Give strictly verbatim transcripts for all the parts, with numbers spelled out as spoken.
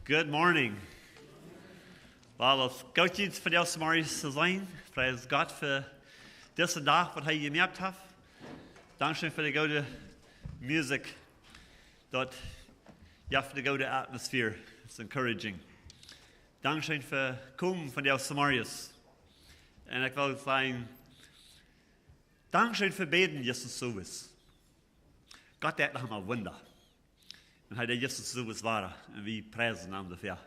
Good morning. Well, daut es goot, junt vondoag zemorjes to seenen. Pries Gott fa disen Dach, waut hee jemoakt haft. Dankscheen fa de goode Musikj. Daut jeft de goode Atmosphäre. It's encouraging. Dankscheen fa komen vondoag zemorjes. Un ekj well sajen, dankscheen fa bäden, Jesus, soo es. Gott deit noch emol Wunda. Un hee deit Jesus soo es woa. Un wie priesen am doafäa.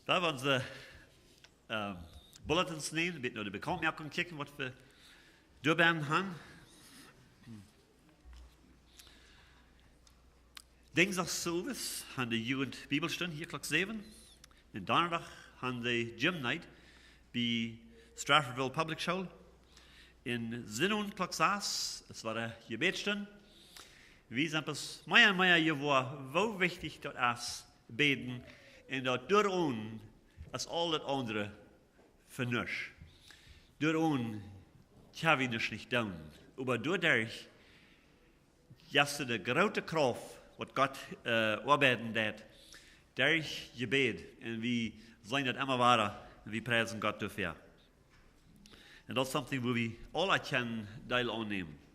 Daut wie onse, ähm, Bulletins nämen, een bät no de Bekauntmoakunk kjikjen, waut wie doabie haben. Dinsdach sowes haben de Jugend Bibelstund hia Klock säwen. Un Donnadach haben de Gym Night bie Straffordville Public School. Un Sinnowent Klock sas, daut wia de Jebädsstund. Wie sent bloos mea un mea jewoa, woo wichtich daut es, bäden. Un daut doaromm es aul daut aundre fa nuscht. Doaromm kjenn wie nuscht nich doonen. Oba doaderch jeft et de groote Krauft, waut Gott, äh, oabeiden deit, derch Jebäd. Un wie seenen daut emma wada. Un wie priesen Gott doafäa. Un daut es something, wua wie aule kjennen Deel aunnämen.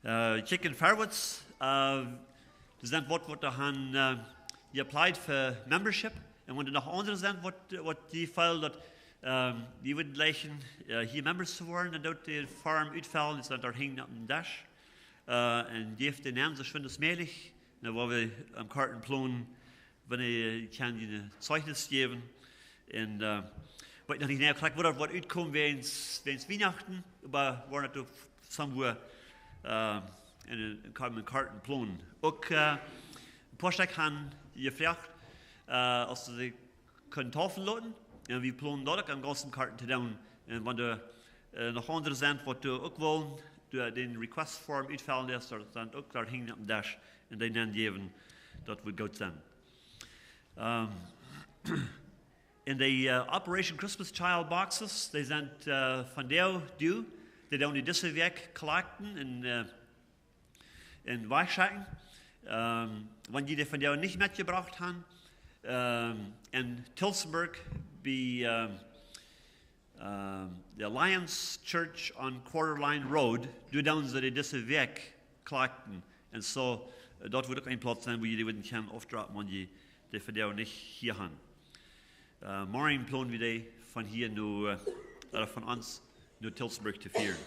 Äh, kjikjen verwoats, äh, doa sent waut, waut doa haben, äh, jeapplied fa Membership. Un wan doa noch aundre sent, waut, waut dee feelen daut, ähm, dee wudden jleichen, äh, hia Members to woaren, dan deit de Form utfellen, dee sent doa hinjen oppem Desch. Äh, un jeft dee Nomen soo schwind aus mäajlich. Un dan woa wie aum Korten plonen, wan dee kjennen een Zeichnis jäwen. Un, äh, weet noch nich jeneiw krakjt, woo daut woat utkomen wäajen, wäajen Wienachten, oba woaren daut somewhere, äh, en, en, en Korten plonen. Uk, äh, een poa Stekj haben jefroacht, äh, auf see sikj kjennen deepen loten. Un wie plonen daut uk aum gaunzen Korten to doonen. Un wan doa, äh, noch aundre sent, waut doa uk wellen, doa dän Request Form utfellen loten, daut sent uk doa hinjen oppem Desch. Un dee nenjäwen, daut woat goot sennen. Ähm, un de, äh, Operation Christmas Child Boxes, dee sent, äh, vondoag due. Dee doonen dee dise Wäakj collecten un, äh, un wajchschekjen. Ähm, wan jie dee vondoag nich metjebrocht haben, ähm, en Tillsonburg bie, ähm, ähm, de Alliance Church on Quarter Line Road, doa doonen see dee dise Wäakj collecten. Un soo, äh, daut woat uk een Plauz sennen, wua jie dee wudden kjennen aufdroppen, wan jie dee vondoag nich hia haben. Äh, morjen plonen wie dee von hia no, äh, ooda von ons no Tillsonburg to fieren.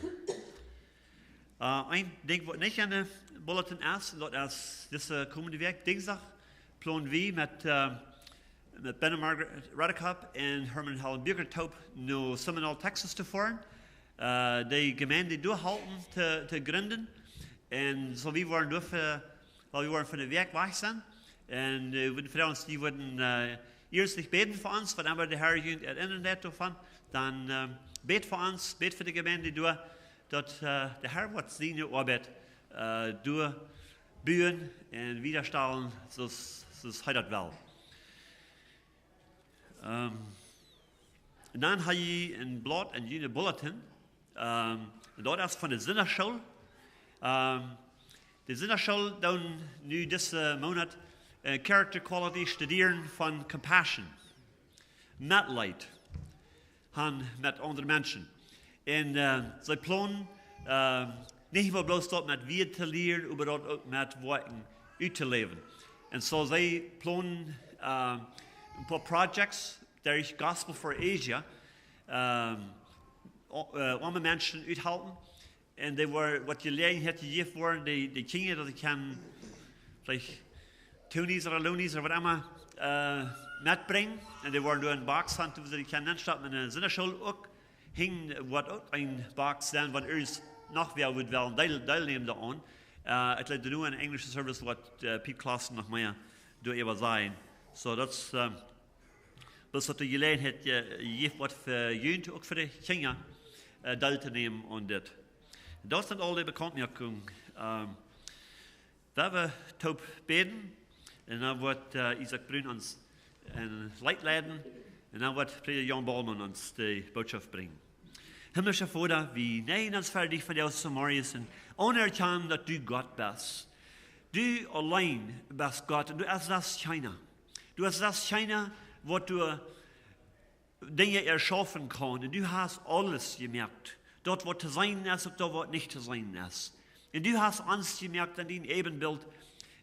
Äh, een Dinkj, waut nich en de Bulletin es, daut es dise komende Wäakj, Dinsdach, plonen wie met, äh, met Benno Margaret Redekop un Herman Helen Bueker toop no Seminole, Texas to foaren. Äh, de Jemeent doa halpen to, to jrinden. Un soo wie woaren doa fa, well, wie woaren fa eene Wäakj wajch sennen. Un, äh, wie wudden froagen, aus jie wudden, äh, ieescht bäden fa ons, wan emma de Herr junt erinren deit doavon, dan, äh, bät fa ons, bät fa de Jemeent doa, daut, äh, de Herr woat siene Oabeit, äh, doa buen un wiedastalen, soo aus, soo aus hee daut well. Ähm, un dan hab jie een Blaut en june Bulletin. Ähm, un daut es von de Sindachschool. Ähm, de Sindachschool doonen nu disen Moonat, äh, Character Quality studieren von Compassion. Metleet haben met aundre Menschen. Un, äh, see plonen, äh, nich mau bloos daut met Wieed to lieren, oba daut uk met Woakjen uttoläwen. Un soo see plonen, äh, een poa Projects, derch Gospel for Asia, ähm, o-, äh, oame Menschen uthalpen. Un dee woaren, waut Jeläajenheit jejäft woaren, de, de Kjinja, daut see kjennen veleicht Toonies ooda Loonies ooda waut emma, äh, metbrinjen. Un dee woaren doa eene Box haben, wua see dee kjennen enstoppen. En de Sindachschool uk, hinjen woat uk eene Box sennen, wan irjent noch wäa wudd wellen deel, deelnämen doaraun. Äh, ekj leet nu een enjlische Service, waut, äh, Piet Klaassen noch mea doaräwa sajen. Soo, daut es, äh, daut es de Jeläajenheit, äh, jeft waut fa junt, uk fa de Kjinja, äh, deeltonämen aun dit. Daut sent aul de Bekauntmoakungen. Ähm, wie woaren toop bäden. Un dan woat, äh, Isaak Brun ons een Leet leiden. Un dan woat Prädja Jan Baumann ons de Botschaft brinjen. Himmlischa Voda, wie neien ons ver die vondoag zemorjes un aunerkjanen, daut du Gott best. Du auleen best Gott un du best daut Scheenste. Du best daut Scheenste, waut du Dinja erschaufen kaust. Un du hast aules jemoakt. Daut waut to seenen es, uk daut waut nich to seenen es. Un du hast ons jemoakt aun dien Äwenbilt.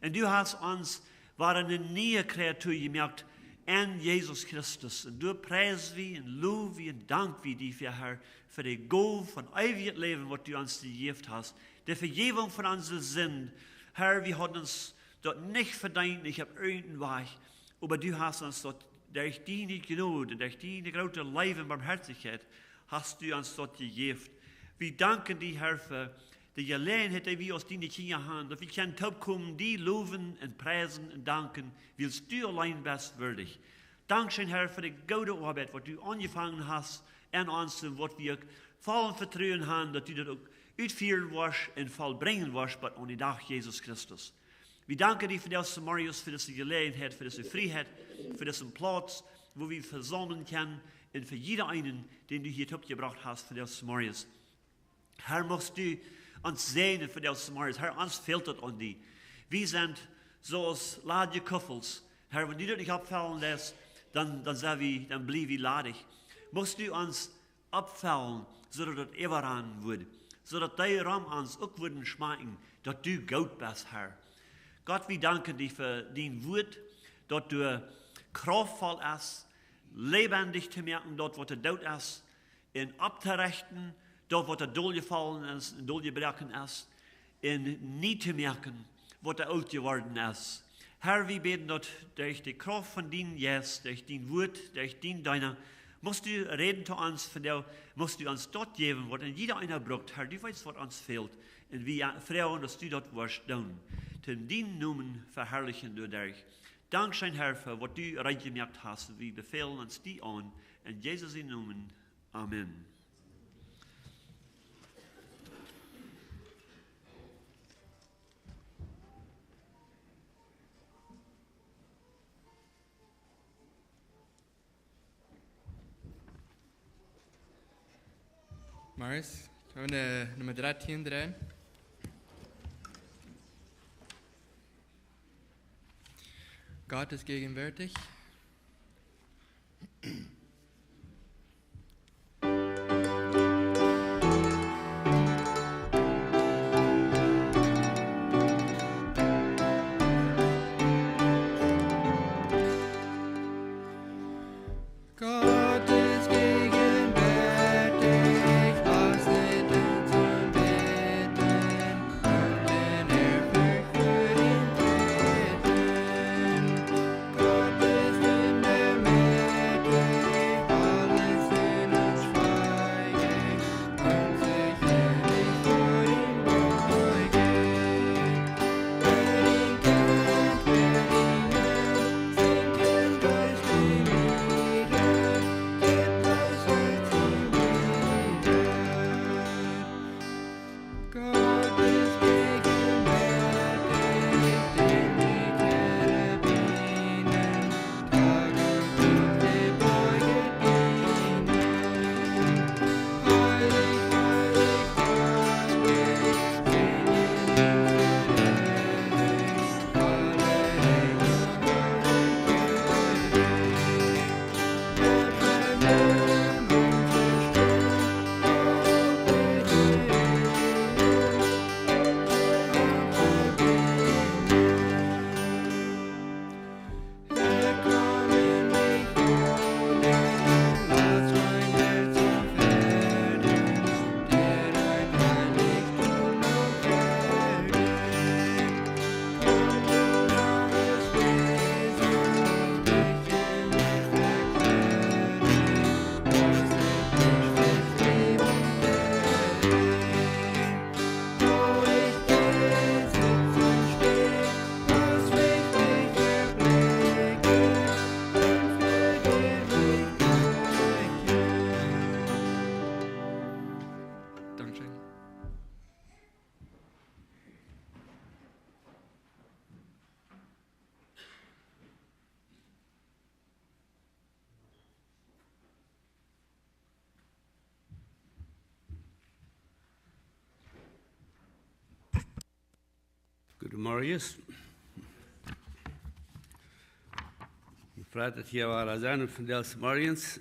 Un du hast ons wada eene niee Kreatua jemoakt en Jesus Christus. Un doa priesen wie un lowen wie un danken wie die, Herr, fa de Gow von eewjet Läwen, waut du ons jejäft hast. De Vejäwunk von onse Sind. Herr, wie hauden ons daut nich vedeent, nich opp irjent een Wajch. Oba du hast ons daut derch diene Jnod, derch diene groote Leew un Boamhoatichkjeit, hast du ons daut jejäft. Wie danken die, Herr, fa de Jeläajenheit, dee wie aus diene Kjinja haben, daut wie kjennen toopkomen, die lowen un priesen un danken, wiels du auleen best wieedich. Dankscheen, Herr, fa de goode Oabeit, waut du aunjefongen hast en ons un waut wie uk vollet Vetruen haben, daut du daut uk utfieren woascht un vollbrinjen woascht bat aun dän Dach Jesus Christus. Wie danken die fa dise Morjes, fa dise Jeläajenheit, fa dise Frieheit, fa disen Plauz, wua wie vesaumlen kjennen un fa jieda eenen, dän du hia toopjebrocht hast fa dise Morjes. Herr, muchst du ons säajnen fa dise Morjes. Herr, ons fält daut aun die. Wie sent soo aus ladje Kuffels. Herr, wan du daut nich oppfellen leist, dan, dan sent wie, dan bliew wie ladich. Muchst du ons oppfellen, soo daut daut äwarannen woat, soo daut dee rom ons uk wudden schmakjen, daut du goot best, Herr. Gott, wie danken die fa dien Wuat, daut du kraftvoll es, läwendich to moaken, daut waut doot es, un opptorechten, daut waut doll jefollen es un doll jebroaken es, un nie to moaken, waut oolt jeworden es. Herr, wie bäden daut derch de Krauft von dienen Jeist, derch dien Wuat, derch dienen Deena, muchst du räden to ons vondoag, muchst du ons daut jäwen, waut een jieda eena brukt. Herr, du weetst, waut ons fält. Un wie froagen, daut du daut woascht doonen. Toom dienen Nomen veharlichen doaderch. Dankscheen, Herr, fa waut du reed jemoakt hast. Wie befälen ons die aun. En Jesus sienen Nomen. Amen. Marius, kjenn wie Numma dartieen dreien? Gott ist gegenwärtig. Gott ist gegenwärtig, lasst uns ihn anbeten, und den Ehrfurcht für ihn treten. Gott ist Marius. Freut daut hia wada sennen vondoag zemorjes.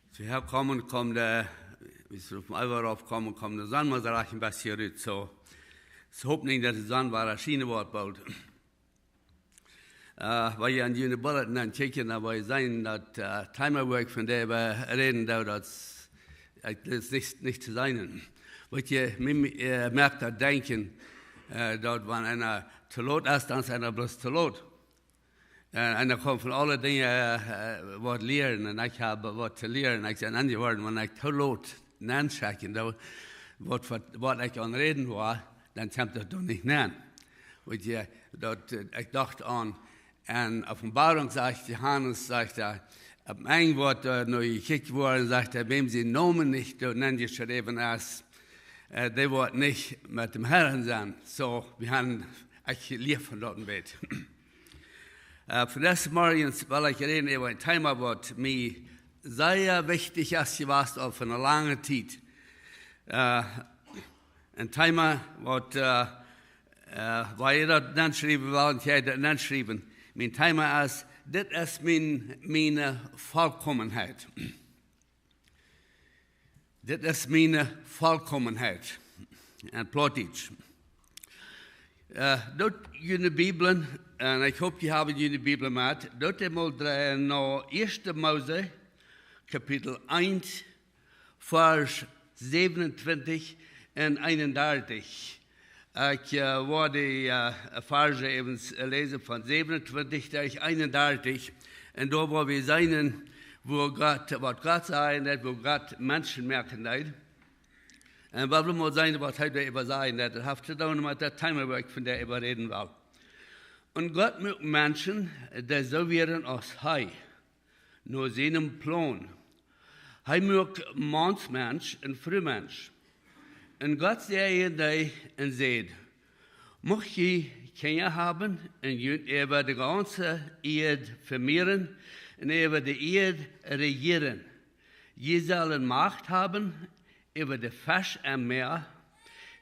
Aus wie hia kjeemen, kjeem de, aus wie opp dän Äwa rauf kjeemen, kjeem de Sonn mau soo rajcht een bät rut. Soo, ekj hop nich daut de Sonn wada schienen woat boolt. Äh, wan jie aun june Bulletin dan kjikjen, dan woa jie seenen daut, äh, Thema, wua ekj vondoag äwa räden doo, daut es, äh, daut es nich, nich to seenen. Waut jie, mie, mie, äh, moakt daut denkjen, äh, daut wan eena to lot es, dan es eena bloos to lot. Äh, eena kaun von aule Dinja, äh, waut lieren, un ekj hab waut to lieren. Ekj sie aunjeworden, wan ekj to lot nenn schekjen doo, waut, waut, waut ekj aun räden woa, dan kjemt daut doa nich nenn. Weet jie, daut, äh, ekj docht aun, enn Openboarunk sajcht Johanes, sajcht hee, opp een Wuat, äh, no jekjikjt woaren, sajcht hee, wäm sien Nomen nich doa nenjeschräwen es, äh, dee woat nich met däm Herrn sennen. Soo, wie haben, ekj lia von doa een bät. Äh, vondoag zemorjes well ekj räden äwa een Thema, waut mie sea wichtich es jewast aul fa eene lange Tiet. Äh, een Thema, waut, äh, äh, wua jie daut nenschriewen wellen, jie daut nenschriewen. Mien Thema es, dit es mien, miene Vollkomenheit. Dit es miene Vollkomenheit. Enn Plautdietsch. Äh, doot june Bibeln, un ekj hop, jie haben june Bibeln met. Doot emol dreien no Ieeschte Mose, Kapitel eent, Varsch säwenuntwintich un eenundartich. Ekj, äh, woa dee, äh, Varsch äwent, äh, läsen von säwenuntwintich bat eenundartich. Un doa woa wie seenen, wua Gott, waut Gott sajen deed, wua Gott Menschen moaken deed. Un wie wellen mol seenen, waut hee doa äwa sajen deed. Daut haft to doonen met daut Thema, wua ekj vondoag äwa räden well. Un Gott muak Menschen, dee soo wieren aus hee, no sienen Plon. Hee muak Maun Mensch un Fru Mensch. Un Gott säajend dee un säd: Mucht jie Kjinja haben un junt äwa de gaunze Ieed vemieren un äwa de Ieed rejieren. Jie sellen Macht haben äwa de Fesch em Mäa,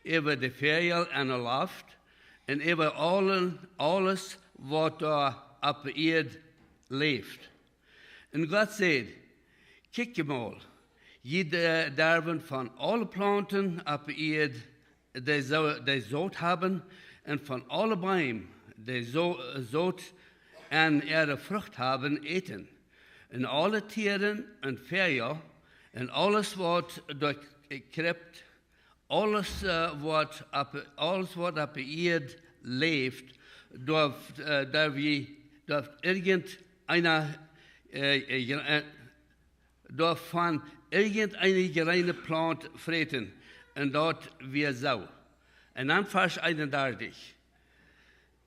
äwa de Väajel enne Loft un äwa aule, aules, waut doa opp de Ieed läft. Un Gott säd: Kjikjt mol, jie de-, derwen von aule Plaunten opp de Ieed, dee Soo-, dee Sot haben, un von aule Beem, dee Soo-, Sot un äare Frucht haben, äten. Un aule Tieren un Väajel, un aules, waut doa kjript, aules, äh, waut opp, aules, waut opp de Ieed läft, doaf, äh, doaf wie, doaf irjenteena, äh, äh, jre-, äh, doaf von irjenteene jreene Plaunt fräten. Un daut wia soo. Un dan Varsch eenundartich.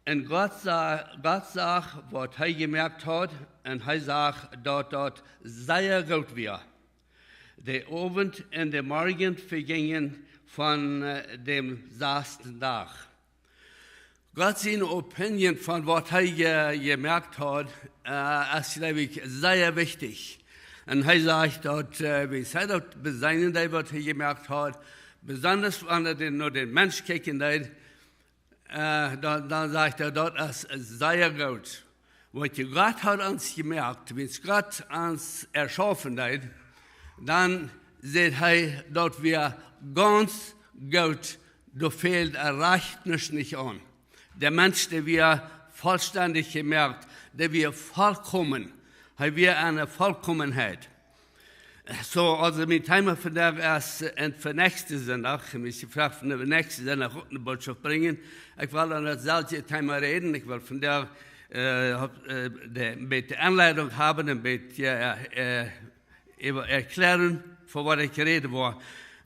Un Gott sa-, Gott sach, waut hee jemoakt haud, un hee sach, daut daut sea goot wia. De Owent un de Morjen vejinjen von, äh, däm sasten Dach. Gott siene Opinion von waut hee je-, jemoakt haud, äh, es, jleew ekj, sea wichtich. Un hee sajcht daut, äh, wan hee daut beseenen deed, waut hee jemoakt haud, besonda wan hee dän, no dän Mensch kjikjen deed, äh, dan, dan sajcht hee, daut es sea goot. Waut je Gott haud ons jemoakt, wan Gott ons erschaufen deed, dan säd hee, daut wia gaunz goot, doa fäld rajcht nuscht nich aun. De Mensch, dee wia vollstendich jemoakt, dee wia vollkomen. Hee wia enne Vollkomenheit. Soo, aulsoo mien Thema vondoag es, äh, enn fa näakjsten Sindach, ekj hab mie jefroacht, fa näakjsten Sindach uk eene Botschaft brinjen. Ekj well dan dautselwje Thema räden. Ekj well vondoag, äh, hab, äh, de, een bät Aunleidunk haben, een bät, äh, äh, äwa erkjläaren, von waut ekj räden woa.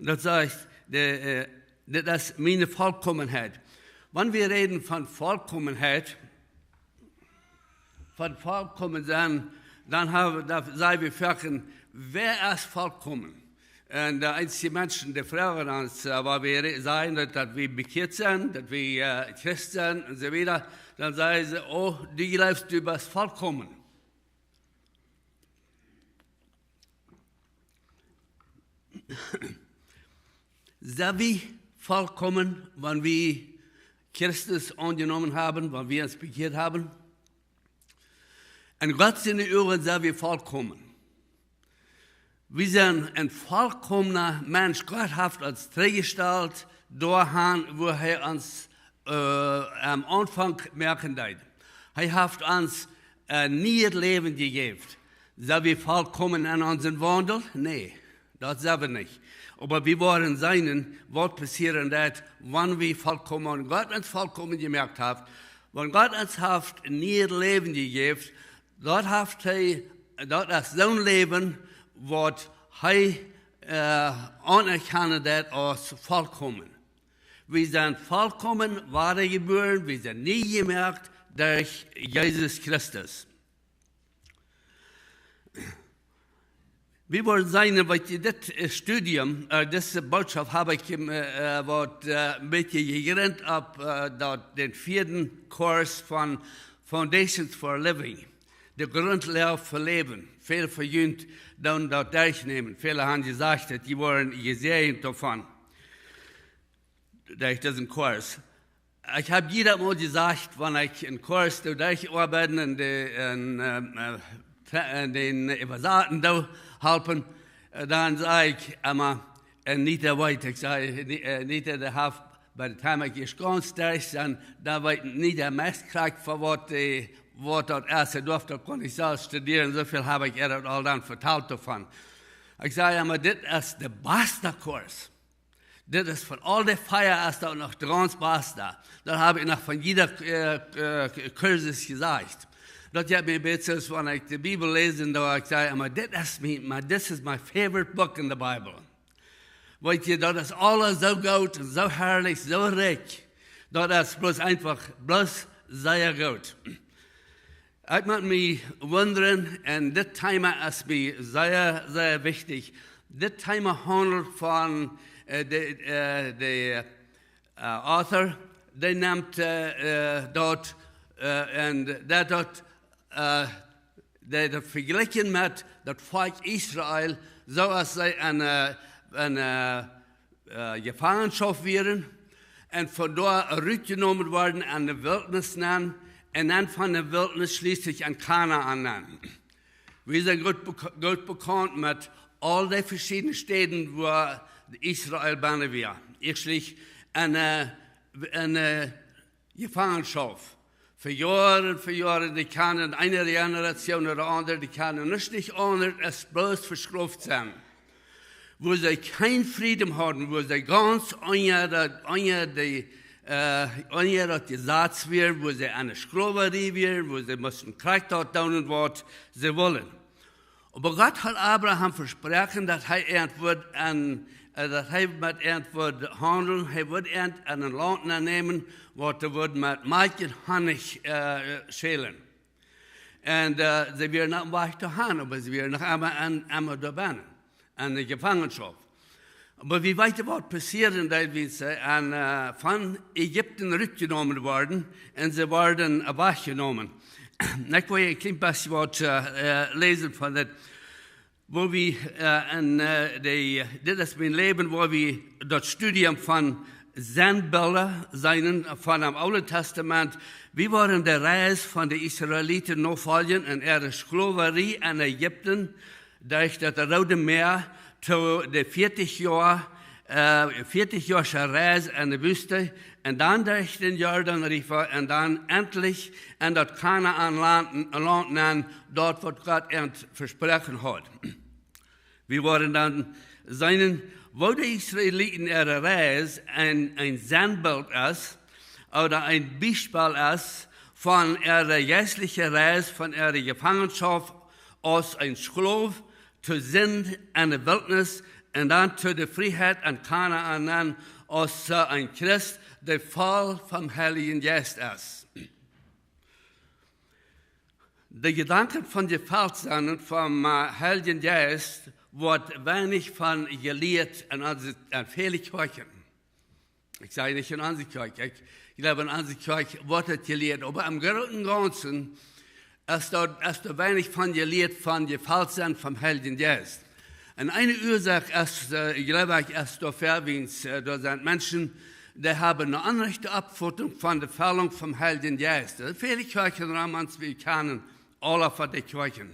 Daut sajcht, de, äh, dit es miene Vollkomenheit. Wan wie räden von Vollkomenheit, von vollkomen sennen, dan haben, dan sajen wie foaken: Wäa es vollkomen? Un, äh, eenje Menschen, dee froagen ons, äh, wan wie re-, sajen, daut, daut wie bekjieet sent, daut wie, äh, Christ sent un soo wieda, dan sajen see: Oh, du jleefst, du best vollkomen. Sent wie vollkommen, wan wie Christus aunjenomen haben, wan wie ons bekjieet haben? En Gott siene Uagen sent wie vollkommen. Wie sent een vollkomna Mensch. Gott haft ons trigjjestalt doahan, wua hee ons, äh, aum Aunfank moaken deed. Hee haft ons, äh, nieet Läwen jejäft. Sent wie vollkommen en onsen Waundel? Nä, daut sent wie nich. Oba wie woaren seenen, waut passieren deit, wan wie vollkommen, wan Gott ons vollkommen jemoakt haft. Wan Gott ons haft nieet Läwen jejäft, daut haft hee, daut es soon Läwen, waut hee, äh, aunerkjanen deit aus vollkommen. Wie sent vollkommen wadajebuaren, wie sent nie jemoakt derch Jesus Christus. Wie woaren seenen, waut dit, äh, Studium, äh, dise Bootschoft hab ekj, äh, äh, waut, äh, een bät jejrint opp, äh, daut, dän vieeden Kurs von Foundations for Living, de Grundlage fa Läwen. Väle von junt doonen daut derchnämen. Väle haben jesajcht, daut dee woaren jesäajent doavon, derch disen Kurs. Ekj hab jieda Mol jesajcht, wan ekj een Kurs doo derchoabeiden un de, un, äh, äh, tre-, un dän Äwasaten doo halpen, äh, dan saj ekj emma, un nich dee weet, ekj saj, ni-, äh, nich dee haft, bie de Tieme ekj ieescht gaunz derch sie, dan weet nich dee meist krakjt von waut dee, waut daut es. Hee durf daut goanich selfst studieren, soo väl hab ekj äa daut aul dan vetalt doavon. Ekj saj emma, dit es de baste Kurs. Dit es von aul de vea es daut noch de gaunz baste. Daut hab ekj noch von jieda, äh, äh, Kursus jesajcht. Daut jeft mie een bät soo, wan ekj de Bibel läs, dan ekj saj emma, dit es mie, my, this is my favorite book in the Bible. Weet jie, daut es aules soo goot un soo harlich, soo rikj. Daut es bloos eefach, bloos sea goot. Ekj mott mie wundren, un dit Thema es mie sea, sea wichtich. Dit Thema haundelt von, äh, de, äh, de, äh, author, dee nemt, äh, äh, daut, äh, un daut, daut, äh, dee daut vejlikjen met daut Volkj Israel, soo aus see en, äh, en, äh, äh, Jefangenschoft wieren un von doa rutjenomen worden en de Wiltnis nenn un dan von de Wiltnis schlieslich en Kanaan nenn. Wie sent goot bek-, goot bekaunt met aul dee veschiedne Städen, wua Israel bennen wia. Ieeschtlich en, äh, en, äh, Jefangenschoft. Fa Joaren, fa Joaren, dee kjennen, eene Generation ooda aundre, dee kjennen nuscht nich aundret aus bloos veschloft sennen. Wua see kjeen Freedom hauden, wua see gaunz unja daut, unja dee, äh, unja daut Jesaz wieren, wua see enne Sklowarie wieren, wua see musten krakjt daut doonen, waut see wullen. Oba Gott haud Abraham vesproaken, daut hee an wudd en, äh, daut hee met an wudd haundlen, hee wudd an en een Launt nennämen, waut doa wudd met Malkj un Honnich, äh, schälen. Un, äh, see wieren oppem Wajch doahan, oba see wieren noch emma en, emma doa bennen, en de Jefangenschoft. Oba wie weeten, waut passieed, daut wie, äh, en, äh, von Ägipten rutjenomen worden un see worden wajchjenomen. Ekj well een kjlien bät waut, äh, äh, läsen von daut, wua wie, äh, en, äh, de, dit es mien Läwen, wua wie daut Studium von Sennbilda seenen von däm Oolen Tastament. Wie woaren de Reis von de Israeliten nofoljen en äare Sklowarie en Ägipten, derch daut Roode Mäa, to de vieetich Joa, äh, vieetich Joa Reis en de Wüste, un dan derch dän Jordan River, un dan entlich en daut Kanaan Launt, Launt nenn, daut waut Gott an vesproaken haud. Wie woaren dan seenen, woo de Israeliten äare Reis een, een Sennbilt es, ooda een Biespel es, von äare jeistliche Reis, von äare Jefangenschoft aus een Sklow, to Sind en de Wiltnis un dan to de Frieheit en Kanaan nenn aus, äh, een Christ, dee voll vom Heiljen Jeist es. De Jedanken von jefelt sennen vom, äh, Heiljen Jeist woat weinich von jelieet en onse, en väle Kjoakjen. Ekj saj nich en onse Kjoakj. Ekj jleew, en onse Kjoakj woat et jelieet. Oba em grooten Gaunzen es doa, es doa weinich von jelieet von jefelt sennen vom Heiljen Jeist. Un eene Uasoak es, äh, jleew ekj, es doafäa, wiels, äh, doa sent Menschen, dee haben eene aundre Oppfassung von de Fellunk vom Heiljen Jeist. Doa sent väle Kjoakjen rom ons, wie kjanen aule von de Kjoakjen.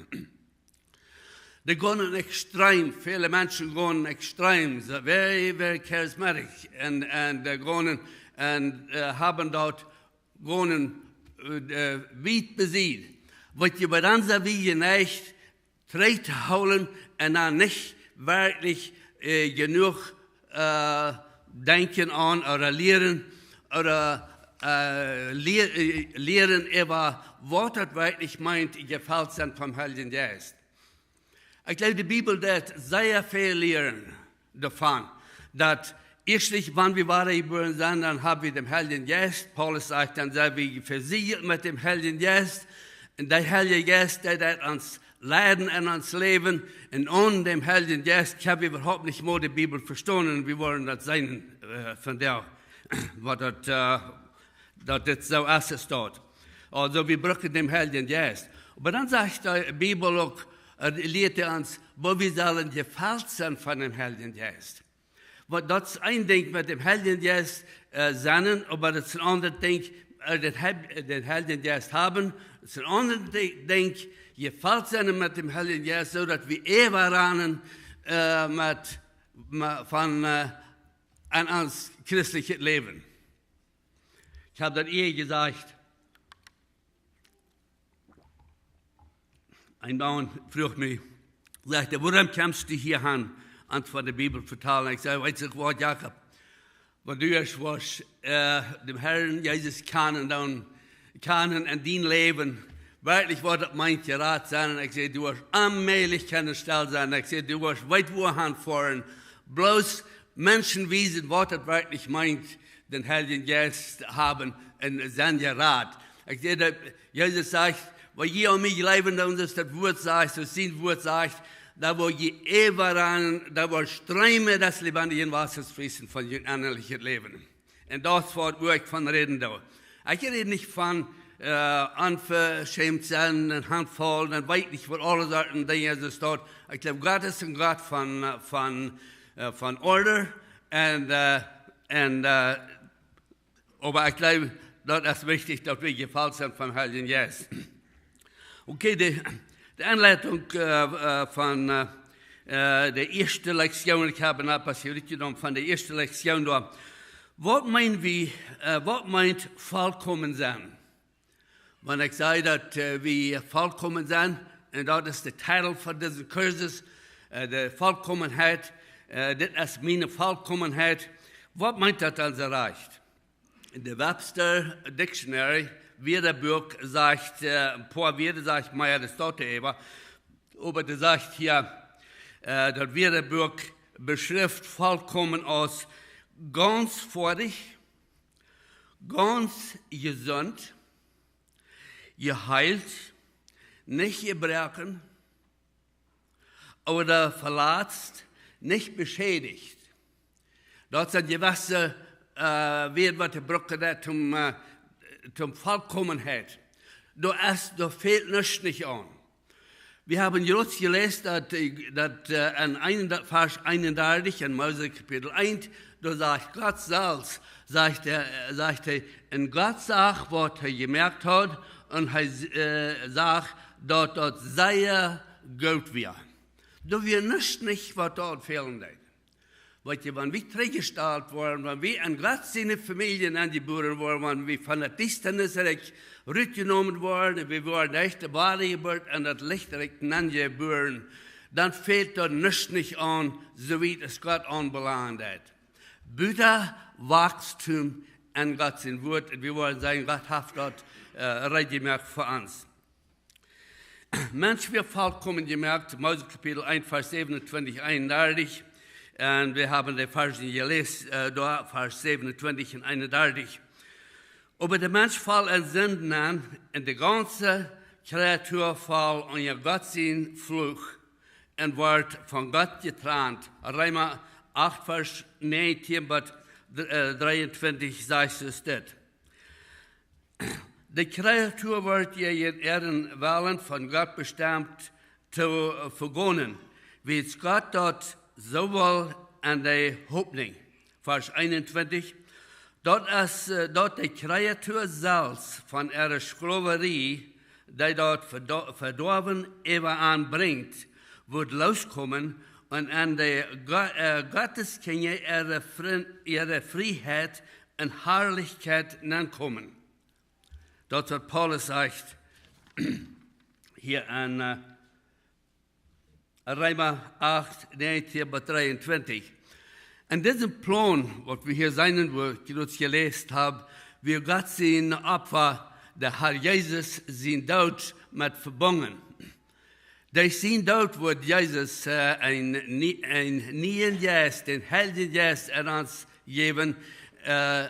Dee gonen extrem, väle Menschen gonen extrem, soo, very, very charismatic. Un, un dee gonen, un, äh, haben doa gonen, äh, wiet besied. Waut jie bie dan sent, wie jeneicht, trigj to hoolen un dan nich werkjlich, äh, jenuach, äh, denkjen aun ooda lieren, ooda, äh, lie-, äh, lieren äwa waut daut werkjlich meent, jefelt sennen vom Heiljen Jeist. Ekj jleew, de Bibel deit sea väl lieren doavon, daut ieeschtlich, wan wie wadajebuaren sent, dan hab wie dän Heiljen Jeist. Paulus sajcht, dan sent wie vesieejelt met däm Heiljen Jeist. Un de Heilje Jeist, dee deit ons leiden en ons Läwen. Un onen dän Heiljen Jeist kjenn wie äwahaupt nich mol de Bibel vestonen. Wie woaren daut seenen, äh, vondoag, waut daut, äh, daut dit soo es, es daut. Aulsoo, wie brucken dän Heiljen Jeist. Oba dan sajcht de Bibel uk, äh, lieet ons, woo wie sellen jefelt sennen von däm Heiljen Jeist. Waut, daut es een Dinkj, met däm Heiljen Jeist, äh, sennen, oba daut es een aundret Dinkj, äh, dän Heil-, dän Heiljen Jeist haben. Daut es een aundret Di-, Dinkj, jefelt sennen met däm Heiljen Jeist, soo daut wie äwaranen, äh, met, me-, von, äh, en ons christlichet Läwen. Ekj hab daut ea jesajcht. Een Maun fruach mie, sajcht hee: "Wuarom kjemst du hia aun, ons von de Bibel vetalen?" Ekj säd: "Weetst waut, Jakob, wan du ieescht wurscht, äh, dän Herrn Jesus kjanen, dan kjanen en dien Läwen, werkjlich waut daut meent, jerat sennen." Ekj säd: "Du woascht onmäajlich kjennen stell sennen." Ekj säd: "Du woascht wiet wua han foaren. Bloos Menschen wiesen, waut daut werkjlich meent, dän Heiljen Jeist haben un sennen jerat." Ekj säd, daut Jesus sajcht: "Wan jie aun mie jleewen, dan, soo aus daut Wuat sajcht, soo aus sien Wuat sajcht, dan woa jie äwaranen, dan woaren Ströme des lebendigen Wassers fließen von jun ennalichet Läwen." Un daut es waut ekj von räden doo. Ekj räd nich von, äh, onveschämt sennen un hanfaulen un weet nich waut, aule Sorten Dinja, soo aus daut. Ekj jleew, Gott es een Gott von, äh, von, äh, von Order un, äh, un, äh, oba ekj jleew, daut es wichtich, daut wie jefelt sennen vom Heiljen Jeist. Okay, de, de Enleitunk, äh, äh, von, äh, äh, de ieeschte Lektion, ekj hab een Passage jenomen von de ieeschte Lektion doa. Waut meen wie, äh, waut meent vollkomen sennen? Wan ekj saj daut, äh, wie vollkomen sent, un daut es de Titel von disen Kursus, äh, de Vollkomenheit, äh, dit es miene Vollkomenheit. Waut meent daut dan soo rajcht? De Webster Dictionary, Wieedebook, sajcht, äh, een poa Wieed sajcht mea aus daut äwa, oba dee sajcht hia, äh, daut Wieedebook beschrift vollkomen aus gaunz foadich, gaunz jesunt, jeheelt, nich jebroaken ooda veletzt, nich beschädicht. Daut sent jewesse, äh, Wieed, waut wie brucken, äh, toom, äh, toom Vollkomenheit. Doa es, doa fält nuscht nich aun. Wie haben jrod jeläst daut, äh, daut, äh, en een, Varsch eenundartich en Mose Kapitel eent, doa sajcht Gott selfst, sajcht hee, äh, sajcht hee, un Gott sach, waut hee jemoakt haud, un hee, äh, sach, daut daut sea goot wia. Doa wia nuscht nich, waut doa fälen deed. Weetst du, wan wie trigjjestalt woaren, wan wie en Gott siene Famielje enjebuaren woaren, wan wie von daut Diestanis rutjenomen woaren, wie woaren derch de Wadajeburt en daut Lichtrikj enjebuaren, dan fält doa nuscht nich aun, soo wiet aus Gott aunbelangt daut. Buta Wausstum en Gott sien Wuat, un wie woaren sajen, Gott haft daut, äh, reed jemoakt fa ons. Mensch wia vollkomen jemoakt, Mose Kapitel eent, Varsch säwenuntwintich, eenundartich. Un wie haben de Varsch jeläst, äh, doa, Varsch säwenuntwintich un eenundartich. Oba de Mensch foll en Sind nenn, un de gaunze Kreatua foll unja Gott sien Fluch un wort von Gott jetrant. Reema acht, Varsch näajentieen bat, äh, dreeuntwintich sajcht ons dit. De Kreatua wort jäajen äaren Wellen von Gott bestemt to vegonen. Wiels Gott daut soo wull en de Hopninj. Varsch eenuntwintich. Daut es, äh, daut de Kreatua selfst von äare Sklowarie, dee daut vedo-, vedoawen äwa an brinjt, wudd loskomen un en de Go-, äh, Gottes Kjinja äare Frin-, äare Frieheit un Harlichkjeit nenkomen. Daut waut Paulus sajcht hia en, äh, Reema acht, näajentieen bat dreeuntwintich. En disen Plon, waut wie hia seenen, wua ekj jrods jeläst hab, wia Gott sien Opfa, de Herr Jesus sien Doot, met vebungen. Derch sien Doot wudd Jesus, äh, een nie-, een nieen Jeist, dän Heiljen Jeist en ons jäwen, äh,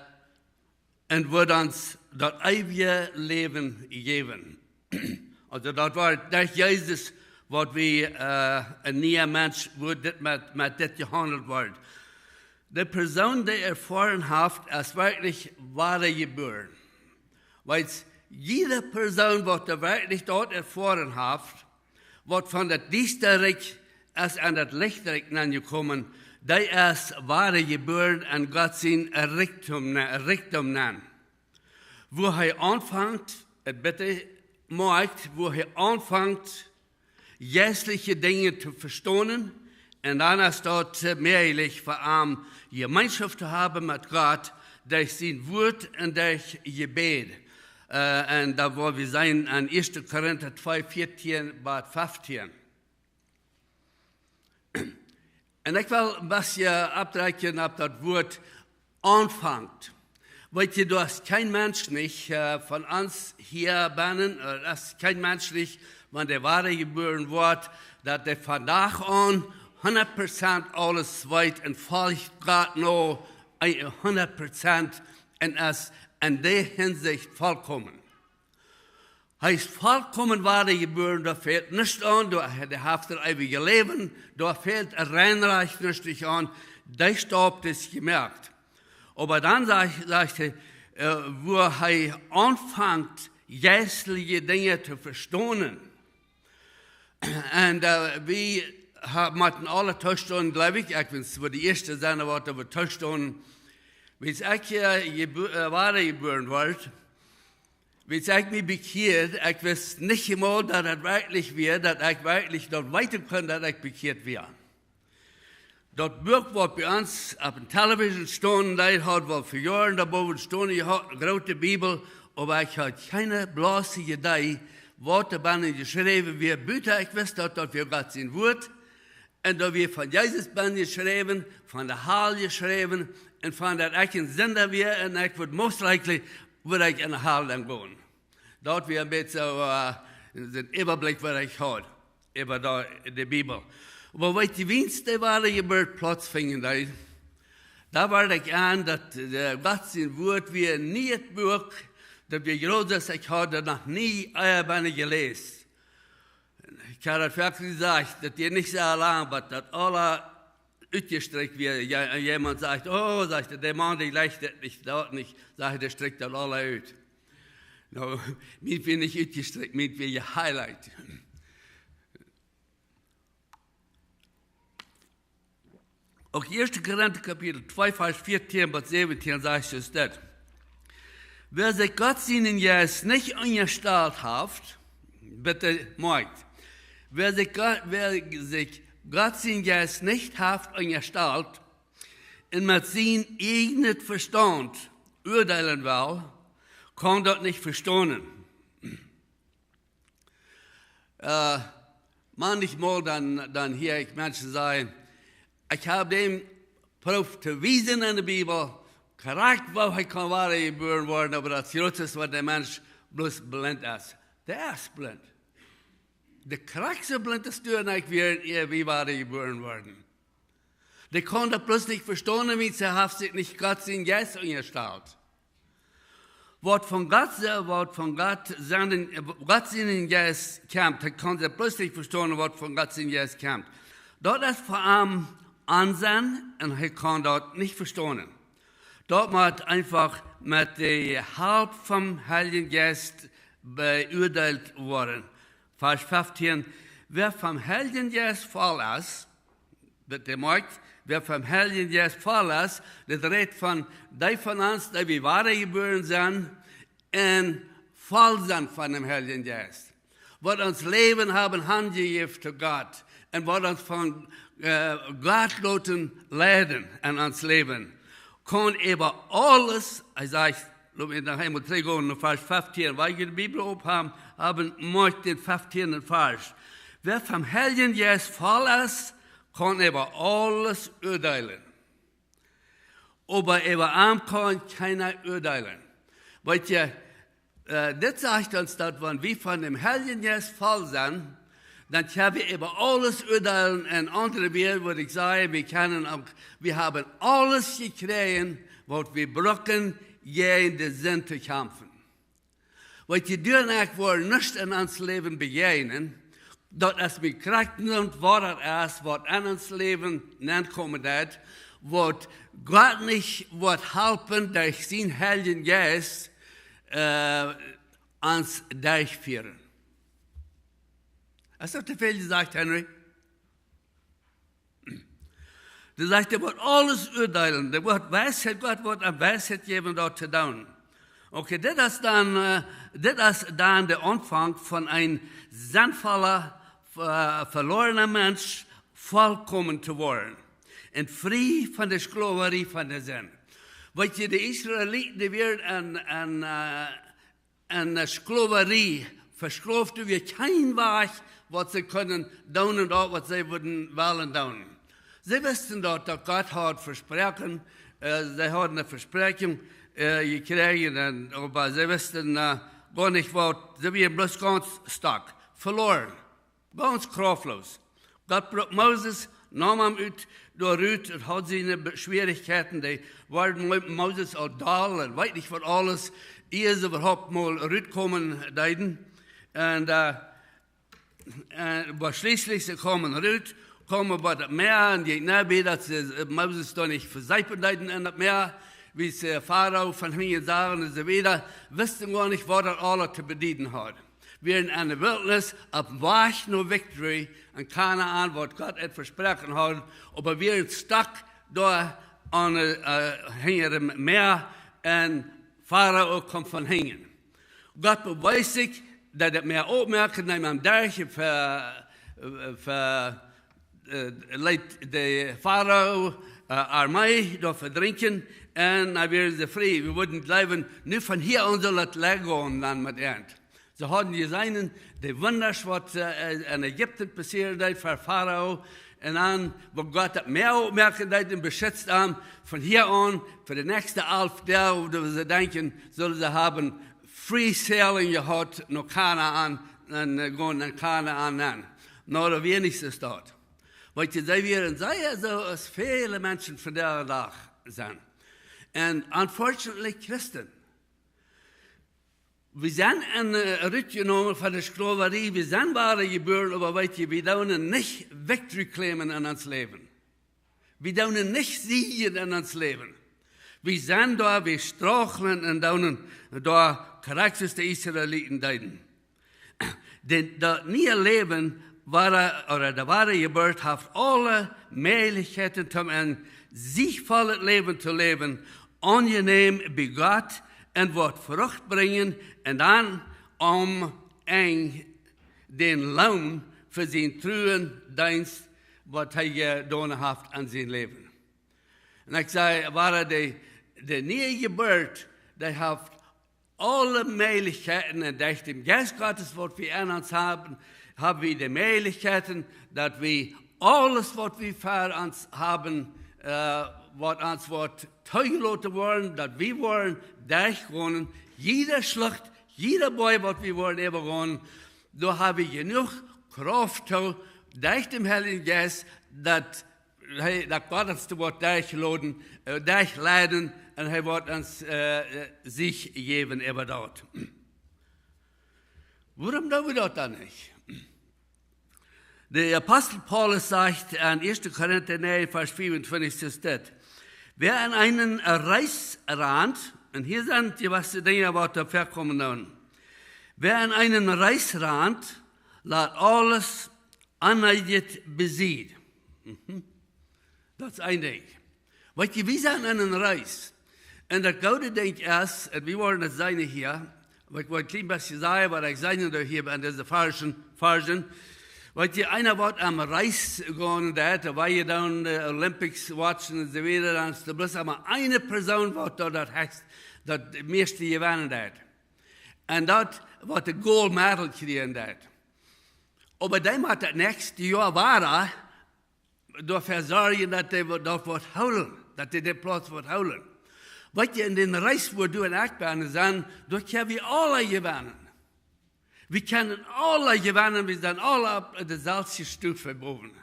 un wudd ons daut eewje Läwen jäwen. Aulsoo daut wia derch Jesus, waut wie, äh, een niea Mensch wudd dit met, met dit jehaundelt woat. De Persoon, dee erfoaren haft, es werkjlich wadajebuaren. Wiels jiede Persoon, waut doa werkjlich daut erfoaren haft, waut von daut Diestre es en daut Lichtrikj nenjekomen, dee es wadajebuaren en Gott sien Rikjdom ne-, Rikjdom nenn. Wua hee aunfangt, et bitte moakjt, wua hee aunfangt, jeistelje Dinja to vestonen, un dan es daut, äh, mäajlich fa am Jemeenschoft to haben met Gott, derch sien Wuat un derch Jebäd. Äh, un daut woa wie seenen en ieeschte Korinta twee, vieetieen bat feftieen. Un ekj well een bät oppdrekjen opp daut Wuat aunfangt. Weet jie, doa es kjeen Mensch nich, äh, von ons hia bennen, äh, doa es kjeen Mensch nich, wan dee wadajebuaren woat, daut dee vondoag aun hundat Prozent aules weet un folcht Gott no, äh, hundat Prozent un es en dee Hinsicht volkomen. Hee es volkomen wadajebuaren, doa fält nuscht aun, doa, hee haft daut eewje Läwen, doa fält rein rajcht nuscht aun, dee Staup es jemoakt. Oba dan sajcht, sajcht hee, äh, wua hee aunfangt, jeistelje Dinja to vestonen. Un, äh, wie ha-, motten aule toostonen, jleew ekj, ekj wens, wua de ieeschte sennen, waut wie toostonen, wiels ekj, äh, jebu-, äh, wadajebuaren wort, wiels ekj mie bekjieed, ekj wist nich emol, daut et werkjlich wia, daut ekj werkjlich daut weeten kunn, daut ekj bekjieet wia. Daut Buak, waut bie ons opp de Television stunt, dee haud woll fa Joaren doa bowen stunt, dee haud eene groote Bibel, oba ekj haud kjeene blausje Iedee, waut doa bennen jeschräwen wia, buta ekj wist, daut daut wia Gott sien Wuat, un daut wia von Jesus bennen jeschräwen, von de Hal jeschräwen, un von daut ekj een Sinda wia, un ekj wudd most likely, wudd ekj en de Hal dan gonen. Daut wia een bät soo, äh, een Äwablikj, waut ekj haud äwa de, de Bibel. Oba weet jie, wiels dee Wadajeburt plautsfunk, dee, doa wort ekj aun, daut de Gott sien Wuat wia een nieet Buak, daut wia jrod, ekj haud daut noch nie, äh, bennen jeläst. Ekj hab daut foaken jesajcht, daut deit nich soo lang, waut daut aula utjestrekjt wia. Jo, un jemaunt sajcht: "Oh", sajcht hee, "de Maun, dee jleicht daut nich, daut nich." Sajcht hee: "Dee strekjt daut aula ut." Nu, mient wia nich utjestrekjt, mient wia jehighlight. Uk ieeschte Korinta Kapitel twee, Varsch vieetieen bat säwentieen sajcht es dit: "Wäa sikj Gott sienen Jeist nich unjastalt haft", bitte moakjt, "wäa sikj Gott, wäa sikj Gott sien Jeist nich haft unjastalt un met sien ieejnet Vestaunt uadeelen well, kaun daut nich vestonen." Äh, maunchmol dan, dan hia ekj Menschen sajen: "Ekj hab däm jeprooft to wiesen en de Bibel, krakjt woo hee kaun wada jebuaren woaren, oba daut jrod es, waut de Mensch bloos blint es." Dee es blint. Dee krakjt soo blint es du un ekj wieren, ea wie wada jebuaren worden. Dee kaun daut bloos nich vestonen, wiels hee haft sikj nich Gott sien Jeist unjastalt. Waut von Gott, waut von Gott sienen, Gott sienen Jeist kjemt, hee kaun daut bloos nich vestonen, waut von Gott sien Jeist kjemt. Daut es fa am Onsenn un hee kaun daut nich vestonen. Daut mott eefach met de Help vom Heiljen Jeist beuadeelt woaren. Varsch feftieen: "Wäa vom Heiljen Jeist voll es, Daut dee moakt, wäa vom Heiljen Jeist voll es, daut rät von dee von ons, dee wie wadajebuaren sent un voll sent von däm Heiljen Jeist. Waut ons Läwen haben hanjejäft to Gott un waut ons von, äh, Gott loten leiden en ons Läwen, kaun äwa aules, hee sajcht, lot mie noch eemol trigjgonen no Varsch feftieen, wiels jie de Bibel op haben, haben, moakt dän feftieenden Varsch. Wäa vom Heiljen Jeist voll es, kaun äwa aules urdeelen. Oba äwa am kaun kjeena urdeelen. Weet jie, äh, dit sajcht ons daut, wan wie von däm Heiljen Jeist voll sent, dan kjenn wie äwa aules urdeelen. En aundre Wieed wudd ekj sajen, wie kjennen uk, wie haben aules jekjräajen, waut wie brucken, jäajen de Sind to kjamfen. Weet jie, du un ekj woaren nuscht en ons Läwen bejäajnen, daut es mie krakjt nich, waut daut es, waut en ons Läwen nenkomen deit, waut Gott nich woat halpen derch sienen Heiljen Jeist, äh, ons derchfieren. Es daut too väl jesajcht, Henry? Dee sajcht, dee woat aules urdeelen. Dee woat Weisheit, Gott woat am Weisheit jäwen, daut to doonen. Okay, dit es dan, äh, dit es dan de Aunfank von een sindvolla, äh, veloarna Mensch vollkomen to woaren. Un frie von de Sklowarie von de Sind. Weet jie, de Israeliten, dee wieren en, en, äh, en de Sklowarie vesklowt, doa wia kjeen Wajch, waut see kunnen doonen, daut waut see wudden wellen doonen. See wisten daut, daut Gott haud vesproaken, äh, see hauden eene Vespräakjunk, äh, jekjräajen, un, oba see wisten, äh, goanich waut, see wieren bloos gaunz stuck, veloaren. Gaunz kraftlos. Gott brukt Moses, neem am ut, doa rut, daut haud siene Be-, Schwierichkjeiten, dee wieren met Moses aul doll, un weet nich waut aules, ea see äwahaupt mol rutkomen deeden. Un, äh, äh, oba schlieslich, see kaumen rut, kaumen bie daut Mäa, un je, na, woo daut see, äh, Moses doa nich veseepen deeden en daut Mäa, wiels, äh, Farao von hinjen sach un soo wieda, wisten goanich, waut daut aules to bedieden haud. Wieren en de Wiltnis opp dän Wajch no victory en Kanaan, waut Gott an vesproaken haud, oba wieren stuck doa aun, äh, hinja daut Mäa un Farao kjeem von hinjen. Gott beweest sikj, daut daut Mäa opmoaken, neem am derch, ver-, ver-, äh, leet de Farao, äh, Armee doa vedrinkjen un dan wieren see frie. Wie wudden jleewen, nu von hia aun saul daut leeja gonen dan met an. See hauden jeseenen, de Wundasch, waut, äh, en Ägipten passieren deed, ver Farao. Un dan, woo Gott daut Mäa opmoaken deed un beschutzt am, von hia aun, fa de näakjste alf Doag, woo see denkjen, sullen see haben free sailing jehaut no Kanaan un, äh, gonen en Kanaan nenn. No, daut wia nich soo. Weet jie, see wieren sea soo aus väle Menschen vondoag dän Dach sent. Un unfortunately Christen. Wie sent en, äh, rutjenomen von de Sklowarie, wie sent wadajebuaren, oba weet jie, wie doonen nich victory claimen en ons Läwen. Wie doonen nich sieejen en ons Läwen. Wie sent doa, wie strugglen un doonen doa krakjt soo aus de Israeliten deeden. Daut, daut niee Läwen, wada, ooda de wada Jeburt, haft aule Mäajlichkjeiten, om een siegvollet Läwen to läwen, aunjenäm bie Gott, un woat Frucht brinjen, un dan aum Enj dän Loon fa sienen truen Deenst, waut hee jedonen haft aun sien Läwen. Un ekj saj, wada de, de niee Jeburt, dee haft aule Mäajlichkjeiten, un derch dän Jeist Gottes, waut wie en ons haben, haben wie de Mäajlichkjeiten, daut wie aules, waut wie ver ons haben, äh, waut ons woat toojeloten woaren, daut wie woaren derchgonen, jiede Schlucht, jieda Boajch, waut wie woaren äwagonen, doa hab wie jenuach Krauft too, derch dän Heiljen Jeist, daut hee, daut Gott ons doa woat derchloten, äh, derchleiden, un hee woat ons, äh, äh, sikj jäwen äwa daut. Wuarom doo wie daut dan nich? De Apostel Paulus sajcht en ieeschte Korinta näajen, Varsch veeauntwintich, sajcht dit: Wäa en eene Race rant, un hia sent jewesse Dinja, waut doa väakomen doonen. Wäa en eene Race rant, lat aules aundret besied. Mhm. Daut es een Dinkj. Weetst, wie sent en eene Reis. Un daut goode Dinkj es, un wie woaren daut seenen hia, waut ekj woa een kjlien bät sajen, waut ekj seenen doo hia en dise Varschen, Varschen. Weetst, eena waut aun Reis gonen deit, wua jie dan de Olympics watchen un soo wieda, dan es doa bloos mau eene Persoon waut doa daut hecht, daut mieeschte jewennen deit. Un daut waut de Gold Medal kjrieen deit. Oba dee mott daut näakjste Joa wada doafäa sorjen, daut dee daut woat hoolen, daut dee dän Plauz woat hoolen. Weetst, en dän Reis, wua du un ekj bennen sent, doa kjenn wie aula jewennen. Wie kjennen aula jewennen, wie sent aula opp de selwje Stuf bowen.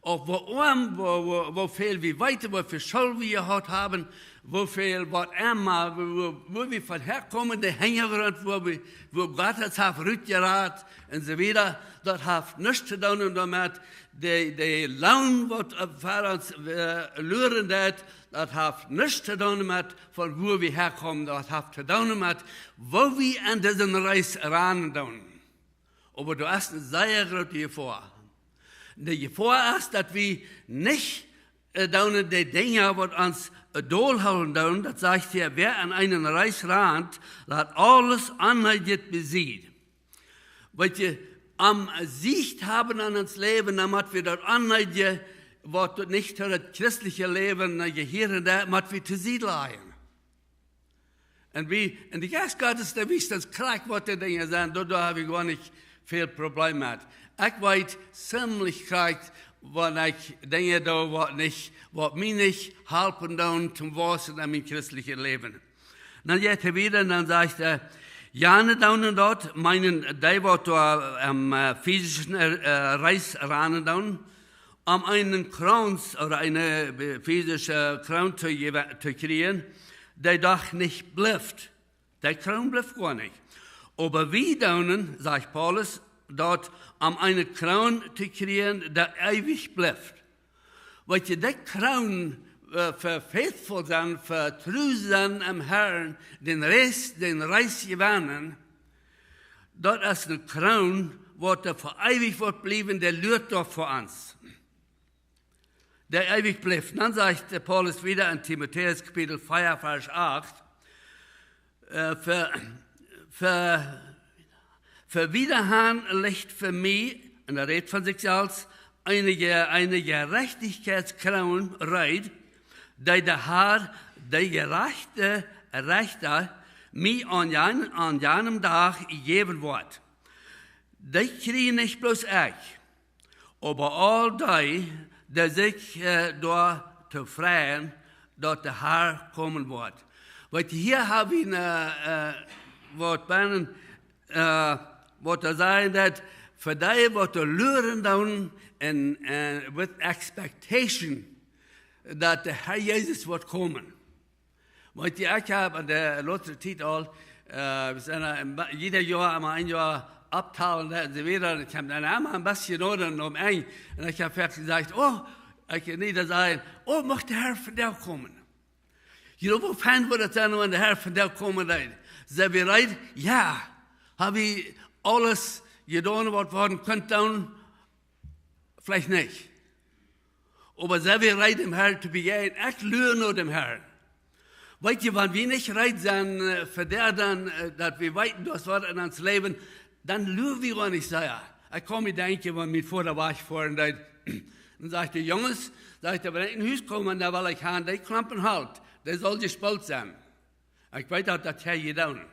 Uk woo oam, woo, woo, woo väl wie weeten, woo väl School wie jehaut haben, woo väl, waut emma, woo, woo, woo wie von häa komen, de Hinjagrunt, woo wie, woo Gott ons haft rutjerat un soo wieda, daut haft nuscht to doonen doamet, de, de Loon waut, äh, ver ons, äh, luren deit, daut haft nuscht to doonen met von wua wie häakomen, daut haft to doonen met woo wie en dise Reis rannen doonen. Oba doa es eene sea groote Jefoa. De Jefoa es, daut wie nich, äh, doonen de Dinja waut ons, äh, dol hoolen doonen, daut sajcht hia, wäa en eene Reis rant, lat aules aundret bie Sied. Weetst, om Sicht haben en ons Läwen, dan mott wie daut aundre, waut doa nich to daut christelje Läwen, äh, jehieren deit, mott wie to Sied lajen. Un wie, un de Jeist Gottes, dee wiest ons krakjt waut de Dinja sent, doa, doa hab ekj goanich väl Problem met. Ekj weet ziemlich krakjt, wan ekj Dinja doo, waut nich, waut mie nich halpen doonen toom wausen en mien christeljet Läwen. Dan jeit hee wieda un dan sajcht hee, jane doonen daut, meenen dee waut doa, ähm, äh, physische, äh, Reis rannen doonen, om eenen Krauns ooda eene, äh, physische Kroon to jewe-, to kjrieen, dee doch nich blift. Dee Kroon blift goanich. Oba wie doonen, sajcht Paulus, daut om eene Kroon to kjrieen, dee eewich blift. Weetst, dee Kroon, äh, fa faithful sennen, fa tru sennen aum Herrn, dän Reis, dän Reis jewennen, daut es eene Kroon, waut doa fa eewich woat bliewen, dee luat doa fa ons. Dee eewich blift. Dan sajcht de Paulus wieda en Timotäus Kapitel vea, Varsch acht, äh, fa, fa, fa wieda han licht fa mie, un hee rät von sikj selfst, eene, eene Jerajchtichkjeitskroon reed, dee de Herr, de jerajchte Rechta, mie aun jan-, aun janem Dach jäwen woat. Dee kjrie nich bloos ekj, oba aul dee, dee sikj, äh, doa to freien, daut de Herr komen woat. Weetst, hia hab wie een, äh, waut bennen, äh, waut doa sajen daut, fa dee waut doa luren doonen un, äh, with expectation, daut de Herr Jesus woat komen. Weetst, ekj hab aun de latste Tiet aul, äh, wie sent, äh, een ba-, jieda Joa emma een Joa auftalen, äh, un soo wieda. Un ekj hab dan emma een bät jedonen om een. Un ekj hab jesajcht, oh, ekj nich daut sajen, oh, mucht de Herr vondoag komen. Jie weeten, woo fein wudd daut sennen, wan de Herr vondoag komen deed. Sent wie reed? Jo. Hab wie aules jedonen, waut wie hauden kunt doonen? Veleicht nich. Oba sent wie reed, däm Herrn to bejäajnen? Ekj lua no däm Herrn. Weetst, wan wie nich reed sent, äh, fa dee dan, äh, daut wie weeten, daut woat en ons Läwen, dan lua wie goanich sea. Ekj kaun mie denkjen, wan mien Voda wajchfoaren deed, dan säd hee: Junges, säd hee, wan ekj no Hus kom, dan well ekj han dee Klompen Holt, dee saul jespolt sennen. Ekj weet daut, daut hee jedonen.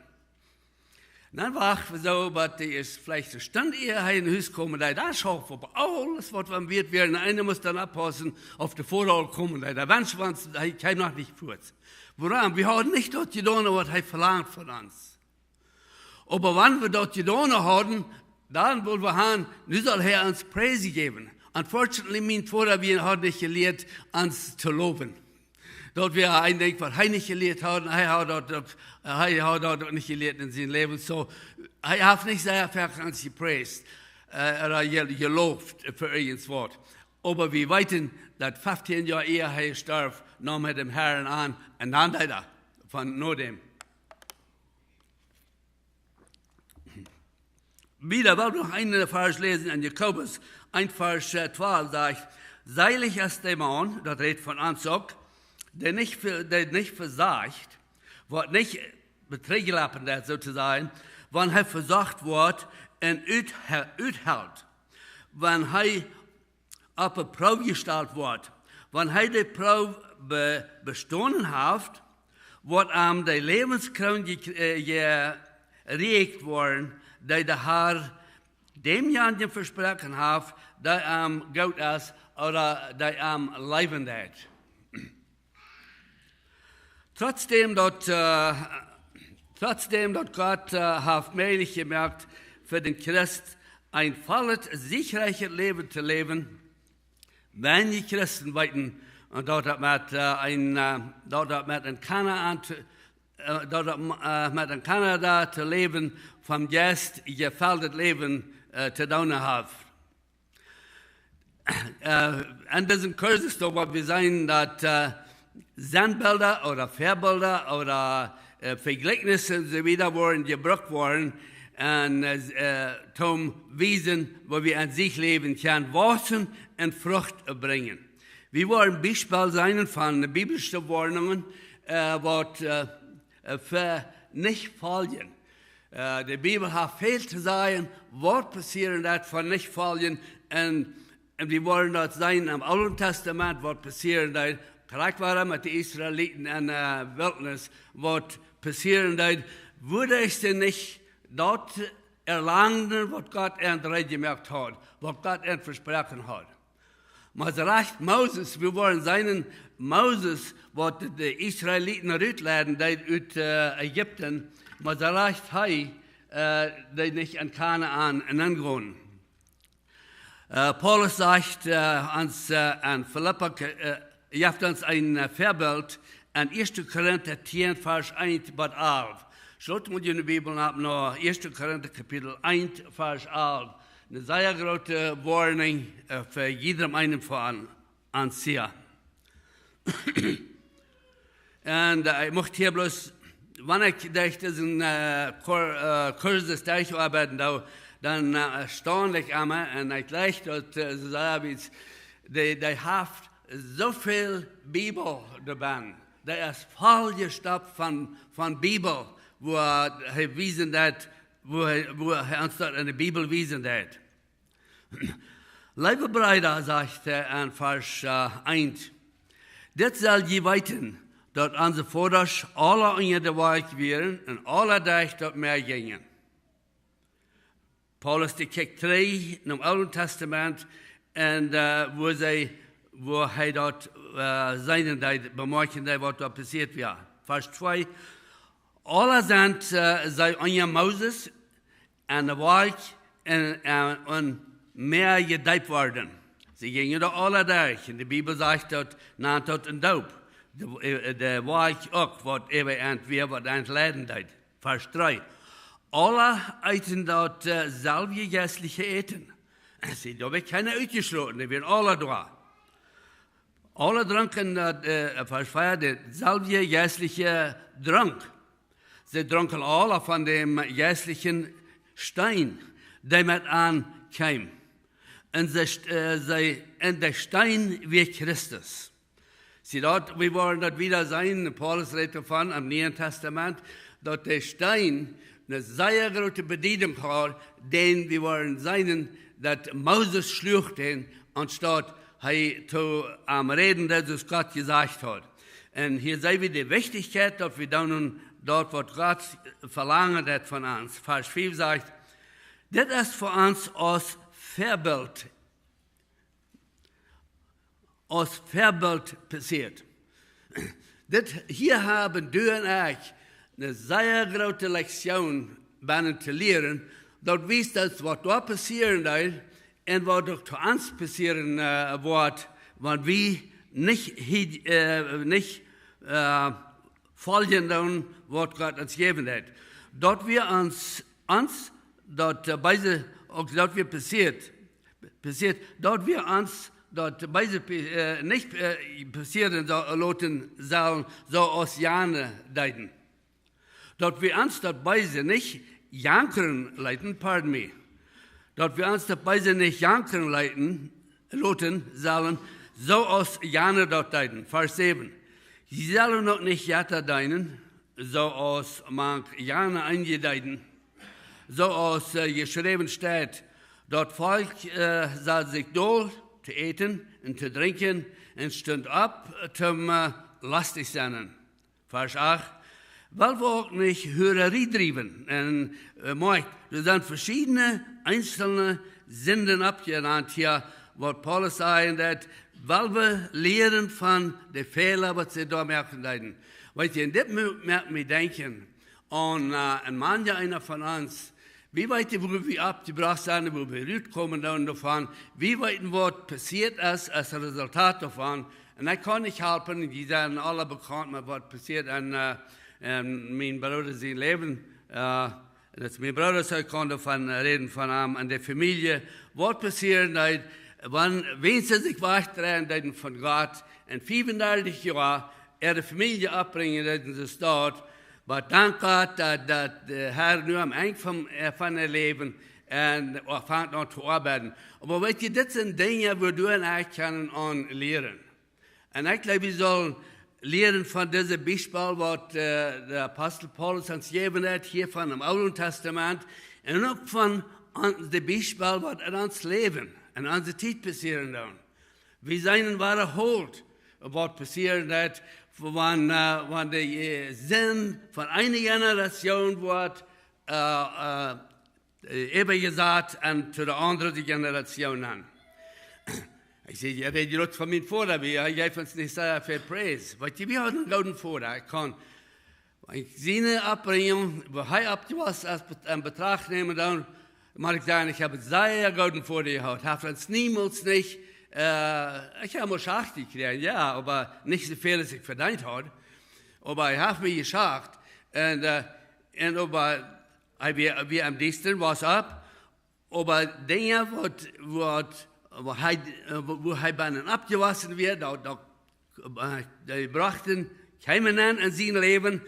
Dan wacht wie soo, waut dee es, veleicht eene Stund ea hee no Hus komen deed, dan schauf wie opp aules, waut wie am wieet wieren. Un eena mott dan oppaussen, auf de Voda aul komen deed. Dan wensch wie ons, hee kjeem noch nich fuaz. Wuarom? Wie hauden nich daut jedonen, waut hee velangt von ons. Oba wan wie daut jedonen hauden, dan wull wie han, nu saul hee ons Präs jäwen. Unfortunately, mien Voda, hee haud nich jelieet, ons to lowen. Daut wia een Dinkj, waut hee nich jelieet haud, un hee haud daut uk, hee haud daut uk nich jelieet en sien Läwen. Soo, hee haft nich sea väl ons jepraised, äh, ooda je-, jelowt fa irjent waut. Oba wie weeten, daut feftieen Joa ea hee storf, neem hee däm Herrn aun, un dan deed hee von no däm. Wieda well wie noch eenen Varsch läsen en Jakobus eent, Varsch, äh, twalf, sajcht: Seilich es de Maun, daut rät von ons uk, dee nich ve-, dee nich vesajcht, woat nich betriglapen, daut soo to sajen, wan hee vesocht woat un uthe-, uthelt, wan hee opp de Proow jestalt woat, wan hee de Proow be-, bestonen haft, woat am de Läwenskroon je-, äh, jerieekjt woaren, dee de Har dämjanjen vesproaken haft, dee am goot es, ooda dee am leewen deit. Trotzdäm daut, äh, trotzdäm daut Gott, äh, haft mäajlich jemoakt fa dän Christ een vollet, siegreichet Läwen to läwen, weinje Christen weeten, äh, daut daut met, äh, een, äh, daut daut met een Kanaan to, äh, daut daut, äh, met een Kanaan to läwen, vom Jeist jefelltet Läwen, äh, to doonen haft. Äh, en disen Kursus, doa woa wie seenen daut, äh, Sinnbilda ooda Väabilda ooda, äh, Vejlikjnisse un soo wieda woaren jebrukt woaren, un, äh, äh, toom wiesen, woo wie en sikj läwen kjennen wausen un Frucht brinjen. Wie woaren Biespel seenen von de biblische Woarnungen, äh, waut, äh, äh, fa nich foljen. Äh, de Bibel haft väl to sajen, waut passieren deit von nich foljen. Un, un wie woaren daut seenen em Oolen Tastament, waut passieren deit. Krakjt wada met de Israeliten en, äh, Wiltnis, waut passieren deit, wuaderch see nich daut erlangden, waut Gott an reed jemoakt haud, waut Gott an vesproaken haud. Mau soo rajcht Moses, wie woaren seenen, Moses, waut de, de Israeliten rutleiden deed ut, äh, Ägipten, mau soo rajcht hee, äh, deed nich en Kanaan nengonen. Äh, Paulus sajcht, äh, ons, äh, en Filippa, äh, jeft ons een, äh, Väabilt en Ieeschte Korinta tieen, Varsch eent bat alf. Schlot mol june Bibel opp no Ieeschte Korinta Kapitel eent, Varsch alf. Eene sea groote Woarnunk, äh, fa jieda eenen von ons hia. Un, äh, ekj mucht hia bloos, wan ekj docht, daut es een, äh, Kur-, äh, Kursus derchjeoabeit, dan, dan, äh, staun ekj aun mie un ekj läs daut, äh, soo sea wie, dee, dee haft soo väl Bibel doabie. Dee es voll jestoppt von, von Bibel, woo hee wiesen deit, woo hee, woo hee ons daut en de Bibel wiesen deit. Leewe Breeda, sajcht hee en Varsch, äh, eent, dit sell jie weeten, daut onse Vodasch aula unja de Wolkj wieren un aula derch daut Mäa jinjen. Paulus, dee kjikjt trigj nom Oolen Tastament un, äh, woo see, woo hee daut, äh, seenen deed, bemoakjen deed, waut doa passieet wia. Varsch twee, aula sent, äh, see unja Moses en de Wolkj un, un, un Mäa jedeept worden. See jinjen doa aula derch. Un de Bibel sajcht daut, nant daut een Doop. De, äh, de Wolkj uk, waut äwa an wia, waut an leiden deed. Varsch dree. Aula eeten daut, äh, selwje jeistliche Äten. See, doa wia kjeena utjeschloten, dee wieren aula doa. Aula drunken, äh, äh, Varsch vea, dän selwjen jeistlichen Drunk. See drunken aula von däm jeistlichen Steen, dee met an kjeem. Un see st-, äh, see, un de Steen wia Christus. See daut, wie woaren daut wieda seenen, Paulus rät doavon em Nieen Tastament, daut de Steen eene sea groote Bediedunk haud, dän wie woaren seenen, daut Moses schluach dän, aunstaut hee to am räden deed, soo aus Gott jesajcht haud. Un hia seenen wie de Wichtichkjeit, daut wie doonen daut, waut Gott velangen deed von ons. Varsch fief sajcht, dit es fa ons aus Väabilt, aus Väabilt passieet. Dit hia haben du un ekj eene sea groote Lektion bennen to lieren. Daut wiest ons, waut doa passieren deed un waut uk to ons passieren, äh, woat, wan wie nich hie-, äh, nich, äh, foljen doonen, waut Gott ons jäwen deed. Daut wie ons, ons, daut, äh, Beese, uk daut wie passieet, passieet, daut wie ons daut Beese, äh, nich, äh, passieren soo-, loten sellen, soo aus jane deeden. Daut wie ons daut Beese nich jankren leeten, pardon me. Daut wie ons daut Beese nich jankren leeten, loten sellen, soo aus jane daut deeden. Varsch säwen. Jie sellen uk nich Jetta deenen, soo aus mank jane eenje deeden, soo aus äh, jeschräwen steit: Daut Volkj äh, sad sikj dol to äten un to drinkjen un stunt opp, äh, toom äh, lostich sennen. Varsch acht. Well wie uk nich Hurarie driewen? Un äh, moakt, doa sent veschiedne eenzelne Sinden oppjenant hia, waut Paulus sajen deed, well wie lieren von de Fäla, waut see doa moaken deeden. Weetst, un dit mu- moakt mie denkjen aun äh, een Maun, jo, eena von ons. Wie weeten, woo wie oppjebrocht sent, woo wie rutkomen dan doavon. Wie weeten, waut passieet es, aus Resultat doavon. Un ekj kaun nich halpen, dee sent aule bekaunt met waut passieet. Un äh, un mien Brooda sien Läwen, äh, un daut es mien Brooda, soo ekj kaun doavon räden, von am un de Famielje, waut passieet, daut, wan, wan see sikj wajchdreien deeden von Gott, un fiefundartich Joa äare Famielje oppbrinjen deeden, soo steit, oba dank Gott, daut, daut de Herr nu aum Enj von, äh, von äa Läwen un äh, fangt aun to oabeiden. Oba weetst, dit sent Dinja, woo du un ekj kjennen aun lieren. Un ekj jleew, wie sellen lieren von dise Biespel, waut äh, de Apostel Paulus ons jejäft haft, hia von däm Oolen Tastament, un uk von on- de Biespel, waut en ons Läwen, en onse Tiet passieren dan. Wie seenen, woo hoolt, waut passieren deed, wan, äh, wan de äh, Sind von eene Generation woat äh, äh, äh, äwajesat un to de aundre Generation aun. Ekj saj, jie räden jrod von mienen Voda, oba hee jeef ons nich sea väl Praise. Weetst, wie hauden eenen gooden Voda. Ekj kaun, wan ekj siene Oppbrinjunk, woo hee oppjewossen es, bet- en Betracht nämen, dan mott ekj sajen, ekj hab eenen sea gooden Voda jehaut. Hee haft ons niemols nich, äh, ekj hab mol Schacht jekjräajen, jo, oba nich soo väl aus ekj vedeent haud. Oba hee haft mie jeschacht. Un, äh, un oba hee wia, wia aum diestren, wos opp, oba Dinja, waut, waut, woo hee, äh, woo, woo hee bennen oppjewossen wia, daut, daut, äh, dee brochten kjeen Enj en sien Läwen,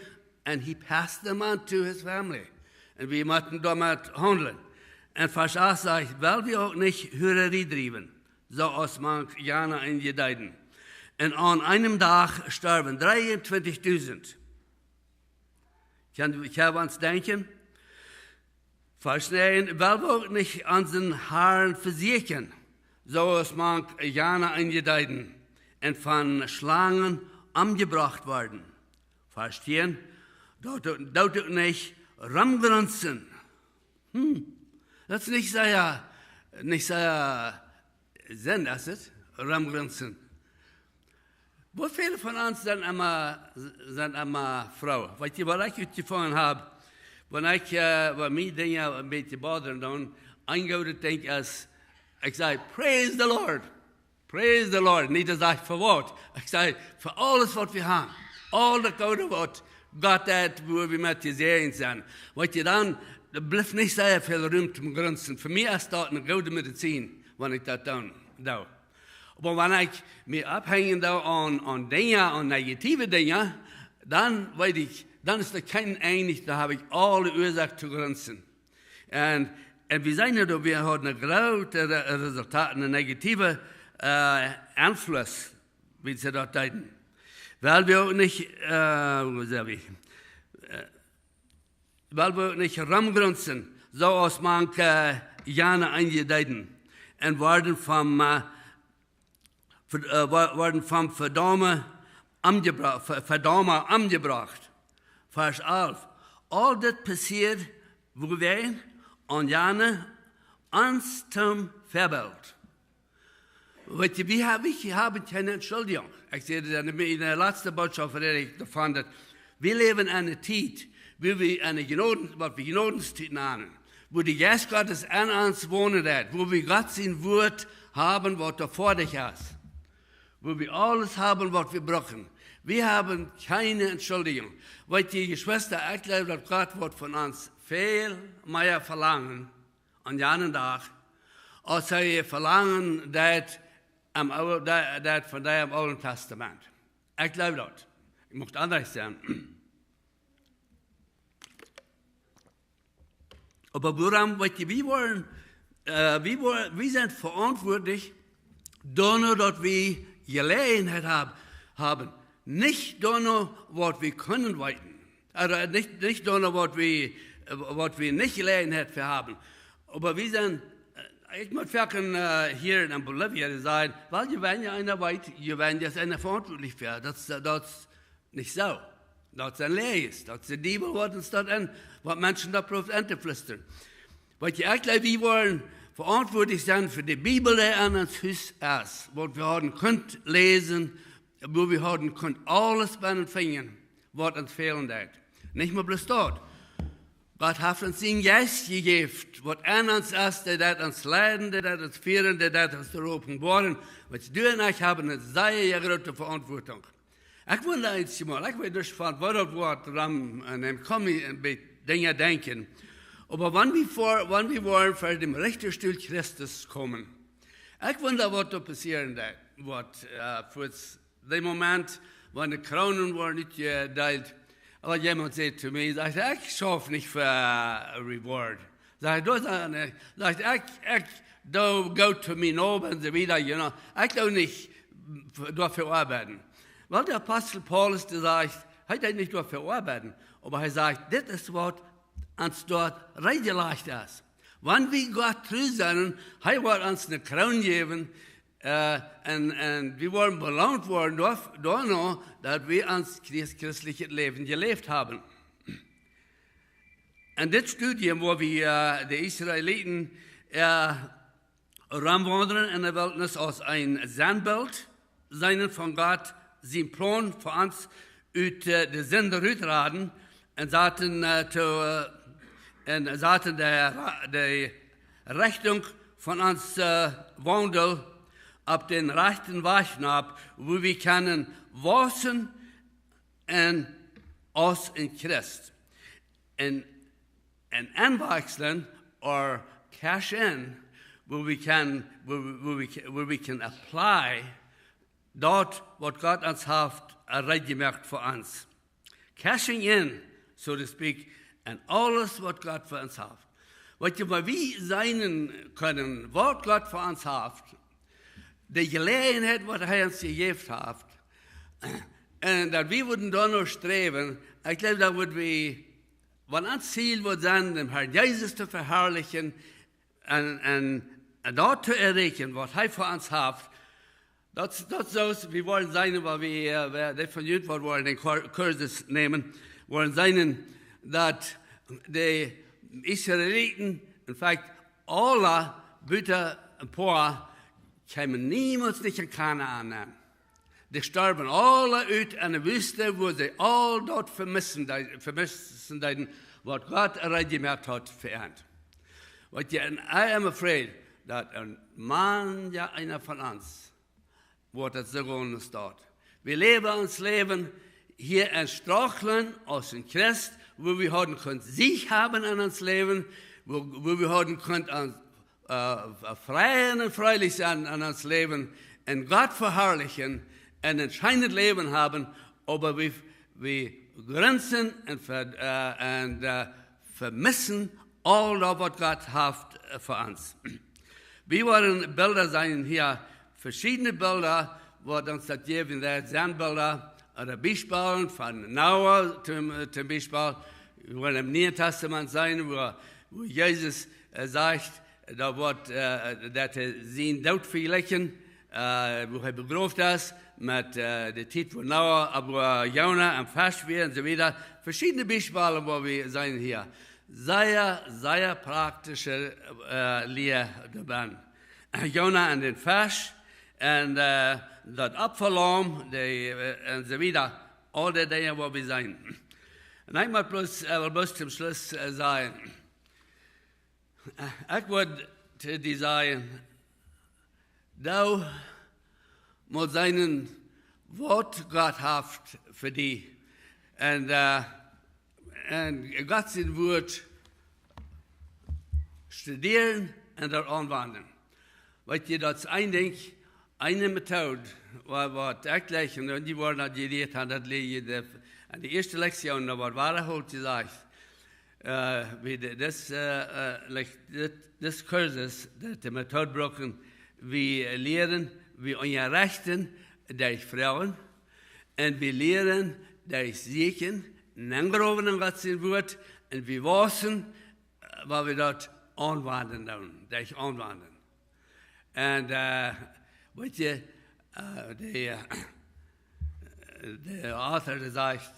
and he passed them on to his family. Un wie motten doamet haundlen. Un Varsch acht sajcht, well wie uk nich Hurarie driewen, soo aus mank jane eenje deeden. Un aun eenem Dach storwen dreeuntwintichdusent. Kjenn, kjenn wie ons denkjen? Varsch näajen, well wie uk nich onsen Harn vesieekjen, soo aus mank jane eenje deeden, un von Schlangen omjebrocht worden. Varsch tieen, doot, doot uk nich romgrunzen. Hm, daut es nich sea, nich sea Sind, es et? Romgrunzen. Woo väl von ons sent emma, sent emma froo? Weetst, waut ekj utjefungen hab, wan ekj, äh, wan mie Dinja een bät bodren dan, een goodet Dinkj es, ekj saj, "Praise the Lord." Praise the Lord. Nich daut ekj saj, "Fa waut?" Ekj saj, "Fa aules, waut wie haben." Aul daut Goode, waut Gott haft, woo wie met jesäajent sent. Weetst, dan, doa blift nich sea väl Rum toom grunzen. Fa mie es daut eene goode Medizin, wan ekj daut dan doo. Oba wan ekj mie opphenjen doo aun, aun Dinja, aun negative Dinja, dan weet ekj, dan es doa kjeen Enj, dan hab ekj aule Uasoak to grunzen. Un, un wie seenen daut, wie hauden een grootet Re-, Resultat, een negativa äh, Enfluss, wie see daut deeden. Well wie uk nich, äh, woo saj ekj, äh, well wie uk nich romgrunzen, soo aus mank jane eenje deeden, un worden vom, äh, ver-, äh, wo-, worden vom Vedaume omjebra-, Ve-, Vedauma omjebrocht. Varsch alf. Aul dit passieed, woo wie aun jane ons toom Väabilt. Weetst, wie ha-, wie haben kjeene Entschuldjunk. Ekj säd daut en miene latste Botschaft, räd ekj doavon, daut wie läwen en eene Tiet, woo wie en eene Jnoden, waut wie Jnodenstiet nanen, woo de Jeist Gottes en ons wonen deit, woo wie Gott sien Wuat haben, waut doa fa ons es, woo wie aules haben, waut wie brucken. Wie haben kjeene Entschuldjunk. Weetst, Jeschwista, ekj jleew, daut Gott woat von ons väl mea velangen aun janen Dach, aus hee velangen deed aum Ool-, de-, deed von dee aum Oolen Tastament. Ekj jleew daut. Ekj mucht aundasch sennen. Oba wuarom, weetst, wie woaren, äh, wie woa-, wie sent veauntwuatlich, doano daut wie Jeläajenheit hab, haben, nich doano, waut wie kjennen weeten. Oda nich, nich doano, waut wie, waut wie nich Jeläajenheit fa haben. Oba wie sent, ekj mott foaken hia en Bolivia sajen, wiels je weinja eena weet, je weinja es eena veauntwuatlich fa. Daut, daut es nich soo. Daut sent Läajes. Daut es de Diewel, waut ons daut en, waut Menschen daut prooft entoflüstren. Weet jie, ekj jleew, wie woaren veauntwuatlich sennen fa de Bibel, dee en ons Hus es, waut wie hauden kunt läsen, wua wie hauden kunt aules bennen finjen, waut ons fälen deed. Nich mau bloos daut. Gott haft ons sienen Jeist jejäft, waut en ons es, dee deit ons leiden, dee deit ons fieren, dee deit ons doa openboaren. Waut du un ekj haben eene sea groote Veauntwuatunk. Ekj wunda eenjemol, ekj weet nich, von wua daut Wuat rom, en däm kaun mie een bät Dinja denkjen. Oba wan wie ver, wan wie woaren ver dän Rechtastool Christus komen, ekj wunda, waut doa passieren deit, waut, äh, fa dän Moment, wan de Kroonen woaren utjedeelt. Oba jemaunt säd to mie, sajcht: "Ekj schauf nich fa reward." Sajcht: "Daut es nich." Sajcht: "Ekj, ekj doo goot to mienen Noba un soo wieda, you know. Ekj doo nich doafäa oabeiden." Wiels de Apostel Paulus, dee sajcht, hee deed nich doafäa oabeiden, oba hee sajcht, dit es, waut ons doa reed jelajcht es. Wan wie Gott tru sent, hee woat ons eene Kroon jäwen, äh, un, un wie woaren beloont woaren doa-, doano, daut wie ons christ-, christlichet Läwen jeläft haben. En dit Studium, wua wie, äh, de Israeliten, äh, romwaundlen en de Wiltnis aus een Sennbilt seenen von Gott sien Plon fa ons ut, äh, de Sind rutraden un saten, äh, to, äh, un saten de Ra-, de Rechtunk von ons, äh, Waundel opp dän rajchten Wajch nopp, wua wie kjennen wausen en, aus een Christ. Un, un enwakjslen or cash in, wua wie kjennen, wua, wua wie, wua wie kjennen apply daut, waut Gott ons haft, äh, reed jemoakt fa ons. Cashing in, so to speak, en aules, waut Gott fa ons haft. Weet jie, wua wie seenen kjennen, waut Gott fa ons haft, de Jeläajenheit, waut hee ons jejäft haft, un daut wie wudden doano sträwen, ekj jleew, daut wudd wie, wan ons Ziel wudd sennen, dän Herrn Jesus to veharlichen, un, un, un daut to erreichen, waut hee fa ons haft, daut, daut soo aus, wie woaren seenen, wua wie, äh, wua dee von junt, waut woaren dän Kur-, Kursus nämen, woaren seenen, daut de Israeliten, en Fakt, aule buta een poa, kjeemen niemols nich en Kanaan aun. Dee storwen aule ut enne Wüste, wua see aul daut vemissen deed-, vemissen deeden, waut Gott reed jemoakt haud fa an. Weet jie, and I am afraid daut een Maun, jo, eena von ons, woat daut soo gonen aus daut. Wie läwen ons Läwen hia en Struckeln aus een Christ, wua wie hauden kunt Sieg haben en ons Läwen, wua, wua wie hauden kunt aun äh, freien un freilich sennen en ons Läwen un Gott veharlichen un een scheenet Läwen haben, oba wie, wie grunzen un ver-, äh, un, äh, vemissen aul daut, waut Gott haft, äh, fa ons. Wie woaren Bilda seenen hia, veschiedne Bilda, waut ons daut jäwen, daut sent Bilda, äh, Biespels von Noah, toom, toom Biespel, wie woaren em Nieen Tastament seenen, wua, wua Jesus, äh, sajcht, daut woat, äh, daut hee sien Doot vejlikjen, äh, wua hee begroft es, met, äh, de Tiet von Noah, oba Jona em Fesch wia un soo wieda. Veschiedne Biespels, wua wie seenen hia. Sea, sea praktische, äh, Lia doabie. Jona en dän Fesch, un, äh, daut Opfalaum, dee, äh, un soo wieda. Aul dee Dinja, wua wie seenen. Un ekj mott bloos, äh, bloos toom Schluss, äh, sajen, ekj wudd to die sajen, du motst seenen, waut Gott haft fa die. Un, äh, un Gott sien Wuat studieren un daut aunwenjen. Weet jie, daut es een Dinkj, eene Method, wa-, waut ekj jlikj, un dee woaren daut jelieet haben, daut lia jie de, en de ieeschte Lektion, daut woat wada holt jesajcht. Äh, wie de, dis, äh, äh, like, dit, dis Kursus, daut de Method brucken, wie lieren, wie unjarechten, derch froagen. Un wie lieren derch sieekjen, un engroowen en Gott sien Wort. Un wie wausen, äh, wan wie daut aunwenjen doonen, derch aunwenjen. Un, äh, weet jie, äh, de, äh, de Autor, dee sajcht,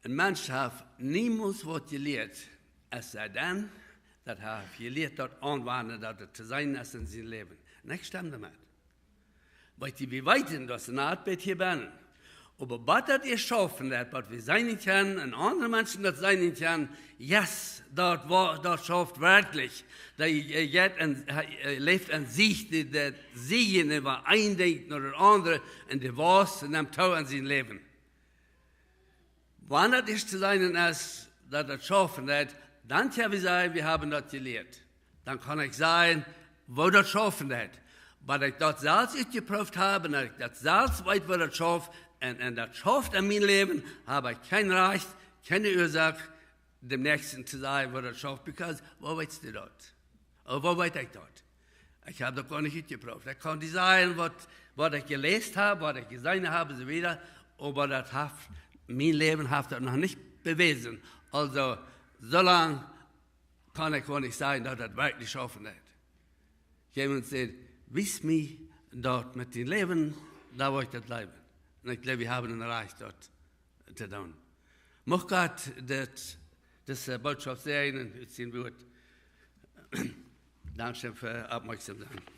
een Mensch haft niemols waut jelieet, es see dan, daut hee haft jelieet daut aunwenjen, daut et to seenen es en sien Läwen. Un ekj stemm doamet. Weet jie, wie weeten, daut es een Oabeit hia bennen. Oba waut daut es schaufen, daut waut wie seenen kjennen un aundre Menschen daut seenen kjennen, yes, daut wa-, daut schauft werkjlich. Daut, äh, jeit en, äh, läft en Siech, dee, dee Siech en äwa een Dinkj no daut aundre, un dee wausst un nemt too en sien Läwen. Wan daut es to seenen es, daut daut schaufen deit, dan kjenn wie sajen, wie haben daut jelieet. Dan kaun ekj sajen, woo daut schaufen deit. Wan ekj daut selfst utjeprooft hab, un ekj daut selfst weet, woo daut schauft, un, un daut schauft en mien Läwen, hab ekj kjeen Rajcht, kjeene Uasoak, däm Näakjsten to sajen, woo daut schauft, because, woo weetst du daut? Ooda woo weet ekj daut? Ekj hab daut goanich utjeprooft. Ekj kaun die sajen, waut, waut ekj jeläst hab, waut ekj jeseenen hab, un soo wieda. Oba daut haft, mien Läwen haft daut noch nich bewäsen. Aulsoo, soo lang kaun ekj goanich sajen, daut daut werkjlich schaufen deit. Jemaunt sajcht, wies mie daut met dien Läwen, dan woa ekj daut jleewen. Un ekj jleew, wie haben een Rajcht daut to doonen. Mucht Gott dit, dise Botschaft säajnen ut sien Wort. Dankscheen fa oppmoakjsom sennen.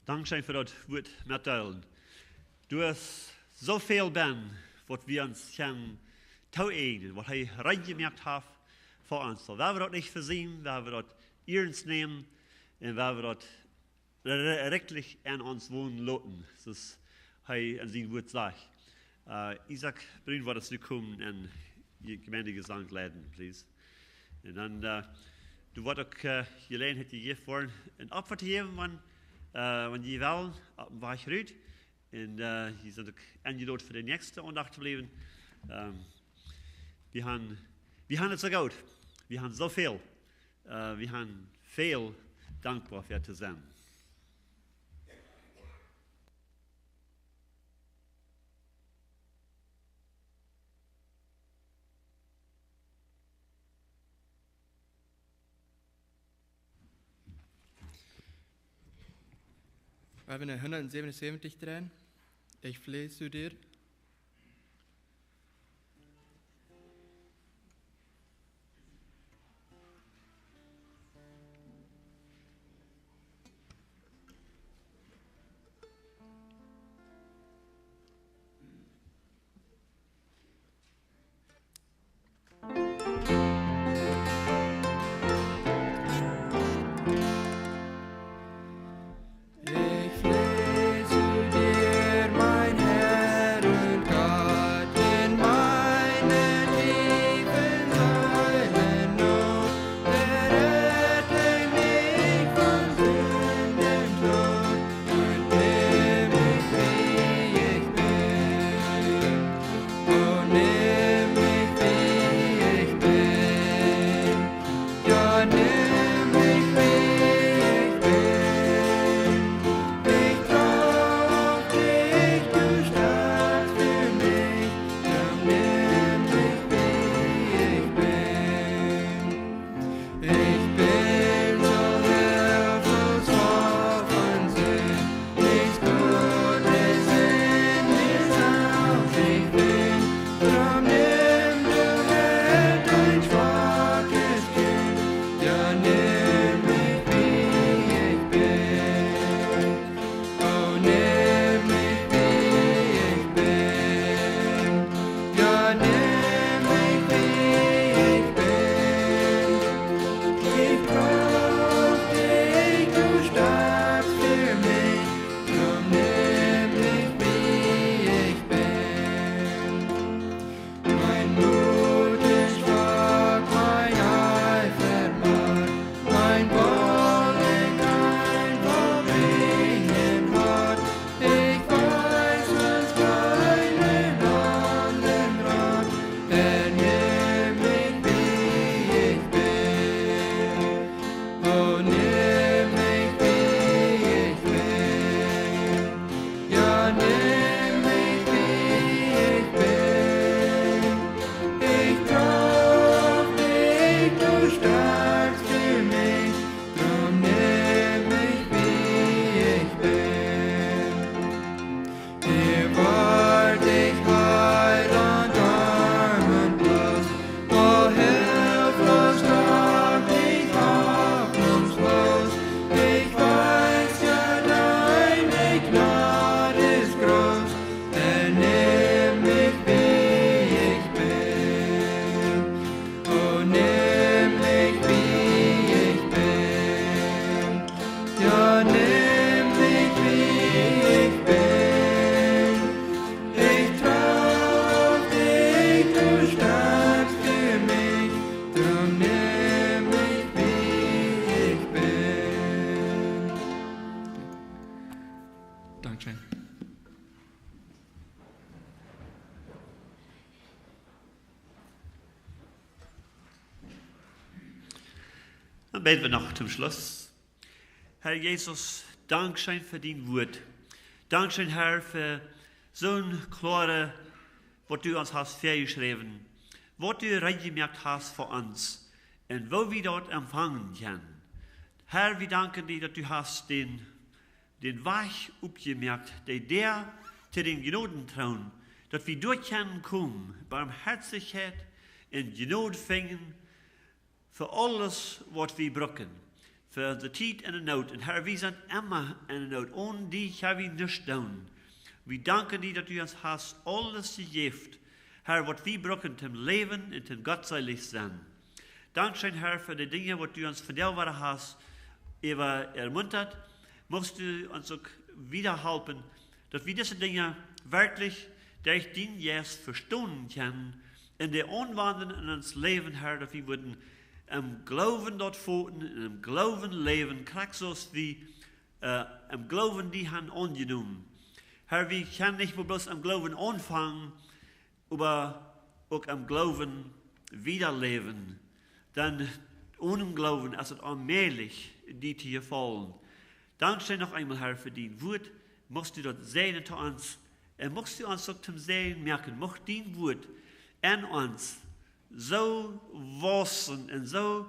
Dankscheen fa daut Wort metdeelen. Doa es soo väl bennen, waut wie ons kjennen tooeajnen, waut hee reed jemoakt haft fa ons. Soo, wie woaren daut nich vesiemen, wie woaren daut iernst nämen un wie woaren daut re-, werkjlich en ons wonen loten, soo aus hee en sien Wort sajcht. Äh, Isaac Brun woat ons nu komen un de Jemeent Jesank leiden, please. Un dan, äh, doa woat uk, äh, Jeläajenheit jejäft woaren, een Opfa to jäwen, wan, äh, wan jie wellen, oppem Wajch rut. Un, äh, jie sent uk enjelot fa de näakjste Aundacht to bliewen. Ähm, wie haben, wie haben et soo goot. Wie haben soo väl. Äh, wie haben väl dankboa fa to sennen. Wie haben hundatsäwenunsäwentich dreien. Ich flehe zu dir. Ich flehe zu dir, mein Herr, Nemm mich, wie ich bin. Ich brauch dich, du starbst für mich, drum nemm mich, wie ich bin. Dir wort ich heil und arm und bloß, o hilflos, doch nicht hoffnungslos. Ich weiß ja, deine Gnad ist groß, denn nimm mich, wie ich bin. O nimm mich, wie ich bin. Ja, nimm mich, wie ich bin. Ich trau dich, du starbst für mich, drum nimm mich, wie ich bin. Dankeschön. Dan bäden wie noch toom Schluss. Herr Jesus, dankscheen fa dien Wuat. Dankscheen, Herr, fa soon kloare, waut du ons hast väajeschräwen, waut du reed jemoakt hast fa ons un woo wie daut empfangen kjennen. Herr, wie danken die, daut du hast dän, dän Wajch opjemoakt, dee Däa to dän Jnodentroon, daut wie doa kjennen komen, Barmhoatichkjeit un Jnod finjen, fa aules, waut wie brucken, fa onse Tiet enne Noot. Un Herr, wie sent emma enne Noot. Onen die kjenn wie nuscht doonen. Wie danken die, daut du ons hast aules jejäft, Herr, waut wie brucken toom läwen un toom gottselich sennen. Dankscheen, Herr, fa de Dinja, waut du ons vondoag wada hast äwa ermuntat. Muchst du ons uk wieda halpen, daut wie dise Dinja werkjlich derch dien Jeist vestonen kjennen un dee aunwenjen en ons Läwen, Herr, daut wie wudden em Gloowen daut foten un em Gloowen läwen, krakjt soo aus wie, äh, em Gloowen die han aunjenomen. Herr, wie kjennen nich mau bloos em Gloowen aunfangen, oba uk em Gloowen wieda läwen. Dan onen Gloowen es et onmäajlich, die to jefaulen. Dankscheen noch eemol, Herr, fa dien Wuat. Muchst du daut säajnen to ons. Un muchst du ons uk toom Säajen moaken. Mucht dien Wuat en ons soo wausen un soo,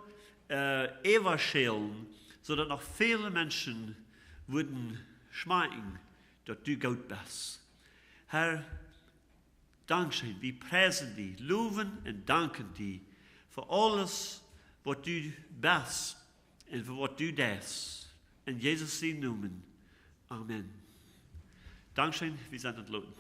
äh, äwaschälen, soo daut noch väle Menschen wudden schmakjen, daut du goot best. Herr, dankscheen, wie priesen die, lowen un danken die fa aules, waut du best un fa waut du deist. En Jesus sien Nomen. Amen. Dankscheen, wie sent entloten.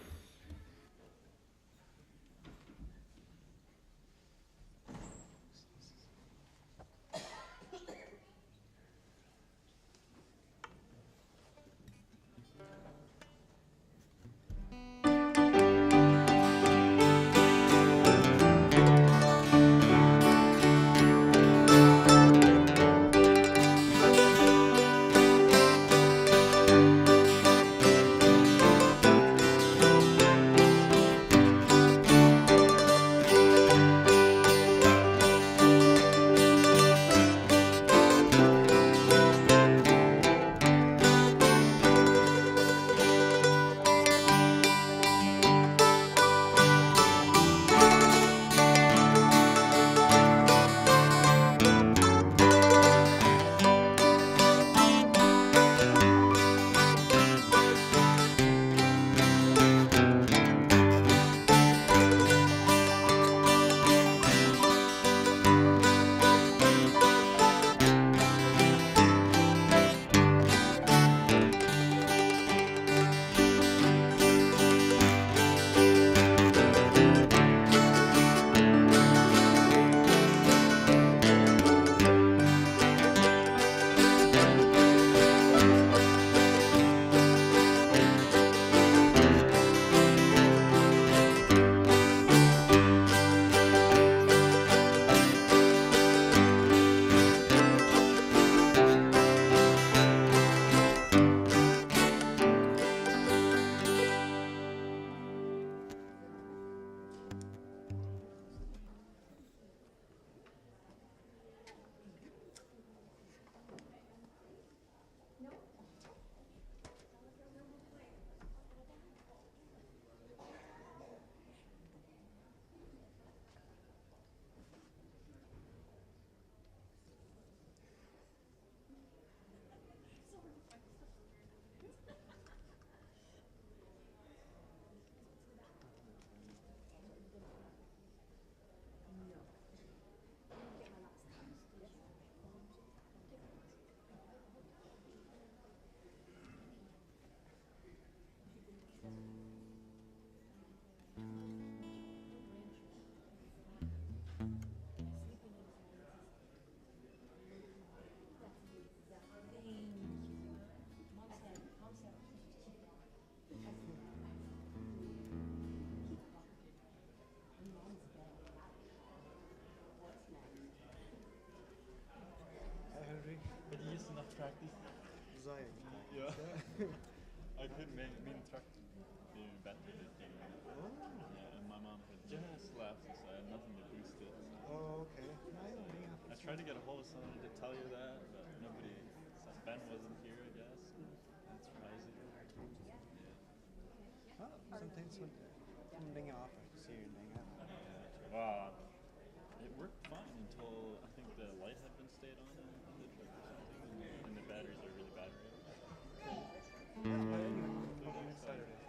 Tried to get a hold of someone to tell you that, but nobody, Ben wasn't here, I guess. That's crazy. Yeah. Well, sometimes when, when Dinge off, I see your Dinge. Yeah. Well, it worked fine until I think the light had been stayed on in the truck or something, and the batteries are really bad right now. Yeah, but anyway, hope next Saturday.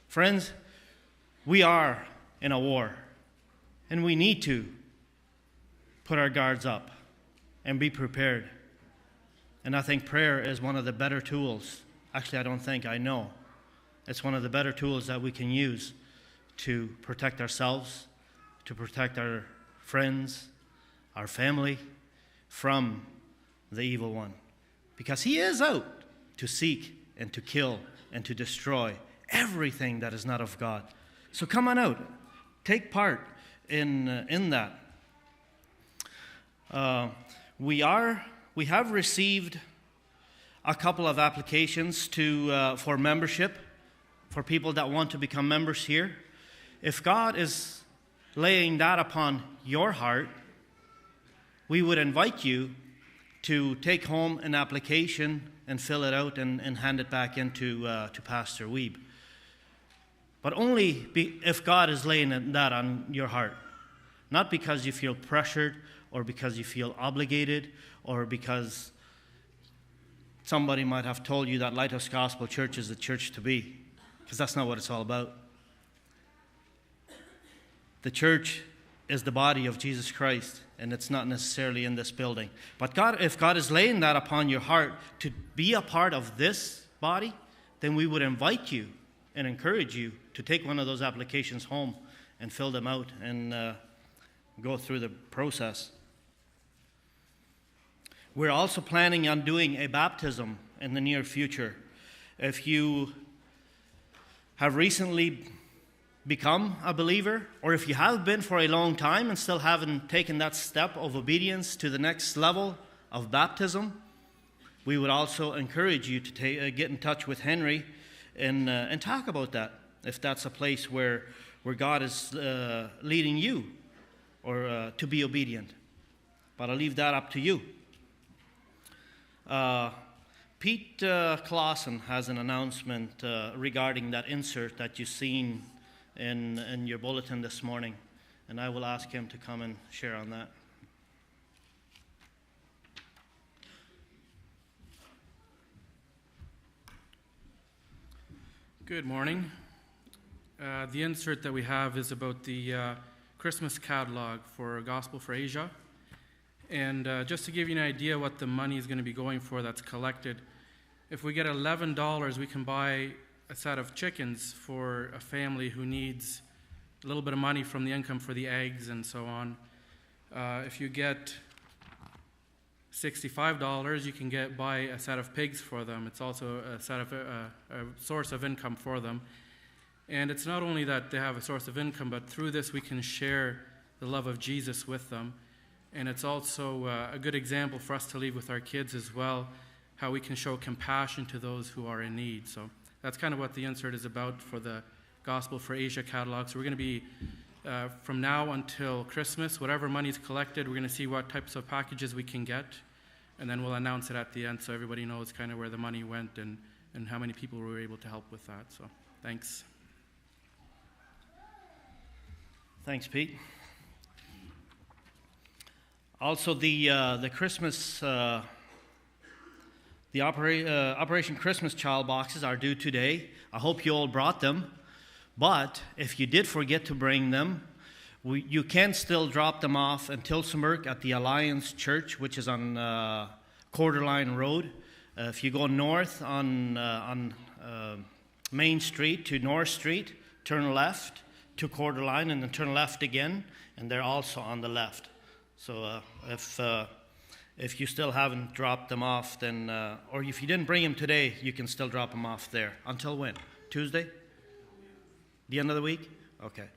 Friends, we are in a war, and we need to put our guards up and be prepared. And I think prayer is one of the better tools. Actually, I don't think, I know. It's one of the better tools that we can use to protect ourselves, to protect our friends, our family from the evil one. Because he is out to seek and to kill and to destroy everything that is not of God. So come on out, take part in, uh, in that. Uh, we are, we have received a couple of applications to, uh, for membership, for people that want to become members here. If God is laying that upon your heart, we would invite you to take home an application and fill it out and, and hand it back in to, uh, to Pastor Wiebe. But only be, if God is laying it- that on your heart. Not because you feel pressured or because you feel obligated or because somebody might have told you that Lighthouse Gospel Church is the church to be, because that's not what it's all about. The church is the body of Jesus Christ, and it's not necessarily in this building. But God, if God is laying that upon your heart to be a part of this body, then we would invite you and encourage you to take one of those applications home and fill them out and, uh, go through the process. We're also planning on doing a baptism in the near future. If you have recently become a believer, or if you have been for a long time and still haven't taken that step of obedience to the next level of baptism, we would also encourage you to ta- uh, get in touch with Henry and, uh, and talk about that, if that's a place where, where God is, uh, leading you or, uh, to be obedient. But I'll leave that up to you. Uh, Pete, uh, Clausen has an announcement, uh, regarding that insert that you seen in, in your bulletin this morning, and I will ask him to come and share on that. Good morning. Uh, the insert that we have is about the, uh, Christmas catalog for Gospel for Asia. And, uh, just to give you an idea what the money is gonna be going for that's collected, if we get eleven dollars, we can buy a set of chickens for a family who needs a little bit of money from the income for the eggs and so on. Uh, if you get sixty-five dollars, you can get, buy a set of pigs for them. It's also a set of, a, a source of income for them. And it's not only that they have a source of income, but through this we can share the love of Jesus with them. And it's also, uh, a good example for us to leave with our kids as well, how we can show compassion to those who are in need. So that's kind of what the insert is about for the Gospel for Asia catalog. So we're gonna be, uh, from now until Christmas, whatever money's collected, we're gonna see what types of packages we can get, and then we'll announce it at the end so everybody knows kind of where the money went and, and how many people we were able to help with that. So, thanks. Thanks, Pete. Also, the, uh, the Christmas, uh, the opera- uh, Operation Christmas Child boxes are due today. I hope you all brought them. But if you did forget to bring them, we, you can still drop them off in Tillsonburg at the Alliance Church, which is on, uh, Quarter Line Road. Uh, if you go north on, uh, on, uh, Main Street to North Street, turn left to Quarter Line, and then turn left again, and they're also on the left. So, uh, if, uh, if you still haven't dropped them off, then, uh, or if you didn't bring them today, you can still drop them off there. Until when? Tuesday? The end of the week? Okay.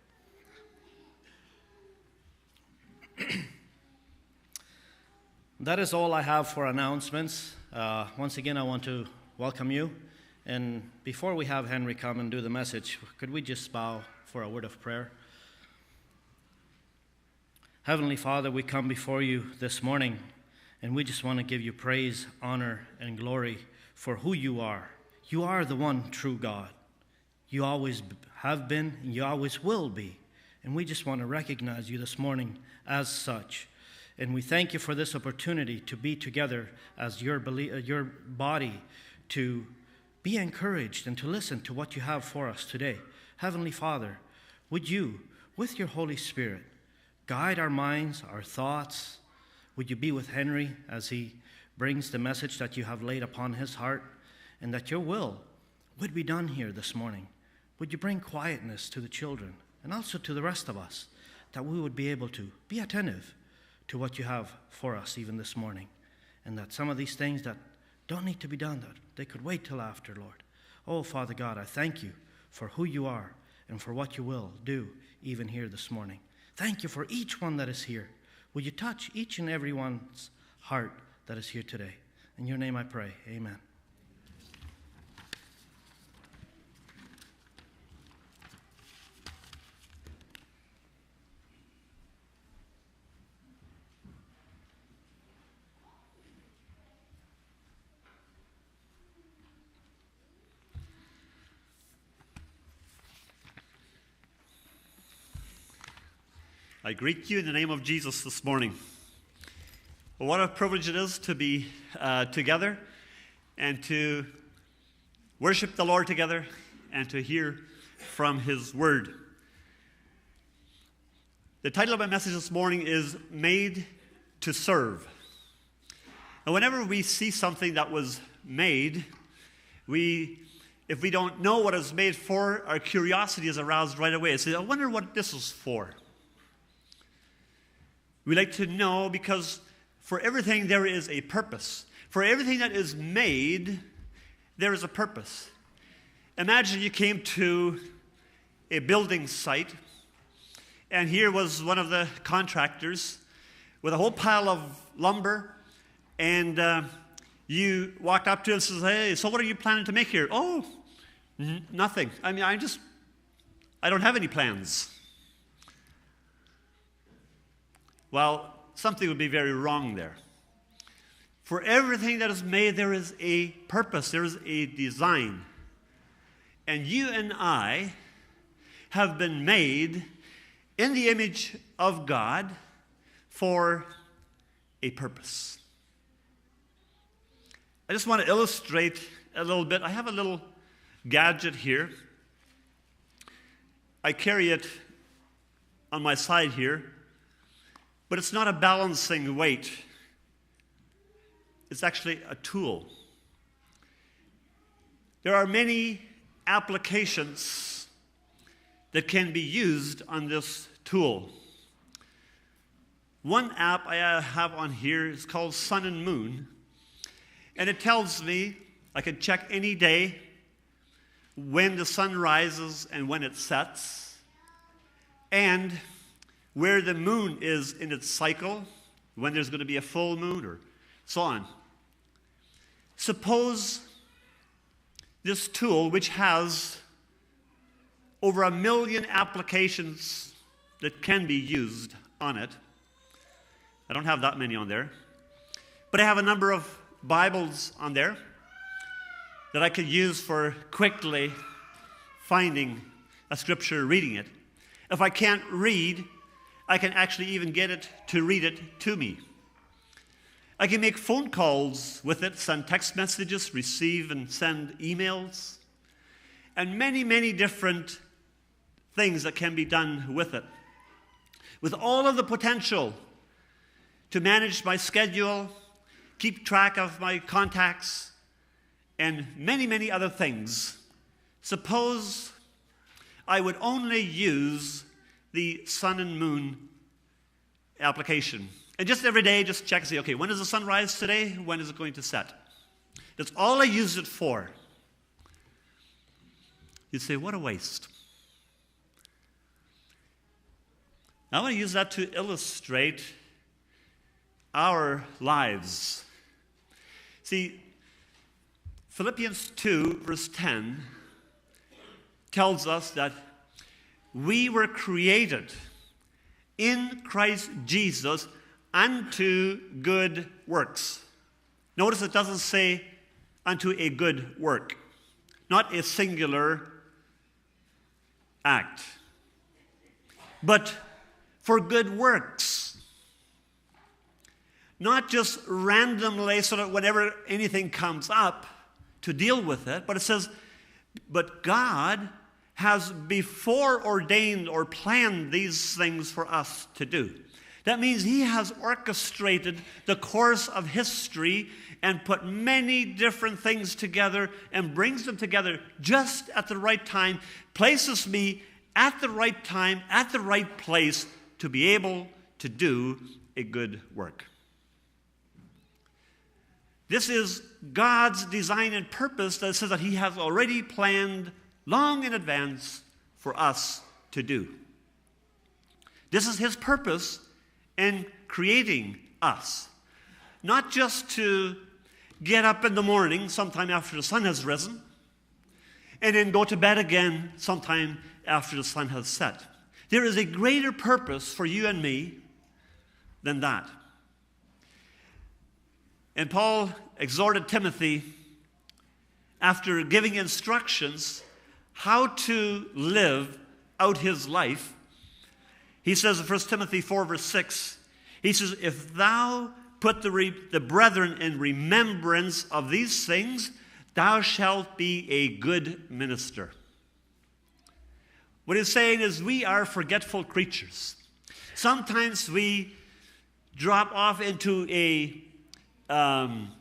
That is all I have for announcements. Uh, once again, I want to welcome you. And before we have Henry come and do the message, could we just bow for a word of prayer? Heavenly Father, we come before you this morning, and we just want to give you praise, honor, and glory for who you are. You are the one true God. You always b- have been, and you always will be. And we just want to recognize you this morning as such. And we thank you for this opportunity to be together as your, belie- uh, your body, to be encouraged and to listen to what you have for us today. Heavenly Father, would you, with your Holy Spirit, guide our minds, our thoughts? Would you be with Henry as he brings the message that you have laid upon his heart, and that your will would be done here this morning? Would you bring quietness to the children and also to the rest of us, that we would be able to be attentive to what you have for us even this morning. And that some of these things that don't need to be done, that they could wait till after, Lord. Oh, Father God, I thank you for who you are and for what you will do even here this morning. Thank you for each one that is here. Will you touch each and every one's heart that is here today? In your name I pray. Amen. I greet you in the name of Jesus this morning. What a privilege it is to be uh, together and to worship the Lord together and to hear from His Word. The title of my message this morning is Made to Serve. And whenever we see something that was made, we, if we don't know what it's made for, our curiosity is aroused right away. Say, "I wonder what this is for." We like to know because for everything there is a purpose. For everything that is made, there is a purpose. Imagine you came to a building site, and here was one of the contractors with a whole pile of lumber, and uh, you walked up to him and says, "Hey, so what are you planning to make here?" "Oh, n- nothing. I mean, I just, I don't have any plans." Well, something would be very wrong there. For everything that is made, there is a purpose, there is a design. And you and I have been made in the image of God for a purpose. I just want to illustrate a little bit. I have a little gadget here. I carry it on my side here, but it's not a balancing weight. It's actually a tool. There are many applications that can be used on this tool. One app I have on here is called Sun and Moon, and it tells me I can check any day when the sun rises and when it sets, and where the moon is in its cycle, when there's going to be a full moon, or so on. Suppose this tool, which has over a million applications that can be used on it, I don't have that many on there, but I have a number of Bibles on there that I could use for quickly finding a scripture, reading it. If I can't read, I can actually even get it to read it to me. I can make phone calls with it, send text messages, receive and send emails, and many, many different things that can be done with it. With all of the potential to manage my schedule, keep track of my contacts, and many, many other things, suppose I would only use the sun and moon application. And just every day, just check and see, okay, when does the sun rise today? When is it going to set? That's all I use it for. You'd say, what a waste. I want to use that to illustrate our lives. See, Philippians two, verse ten, tells us that we were created in Christ Jesus unto good works. Notice it doesn't say unto a good work, not a singular act, but for good works. Not just randomly, so that whenever anything comes up to deal with it, but it says, but God has before ordained or planned these things for us to do. That means he has orchestrated the course of history and put many different things together and brings them together just at the right time, places me at the right time, at the right place to be able to do a good work. This is God's design and purpose that says that He has already planned long in advance for us to do. This is His purpose in creating us. Not just to get up in the morning sometime after the sun has risen and then go to bed again sometime after the sun has set. There is a greater purpose for you and me than that. And Paul exhorted Timothy, after giving instructions how to live out his life, he says in First Timothy four, verse six, he says, "If thou put the, re- the brethren in remembrance of these things, thou shalt be a good minister." What he's saying is, we are forgetful creatures. Sometimes we drop off into a um,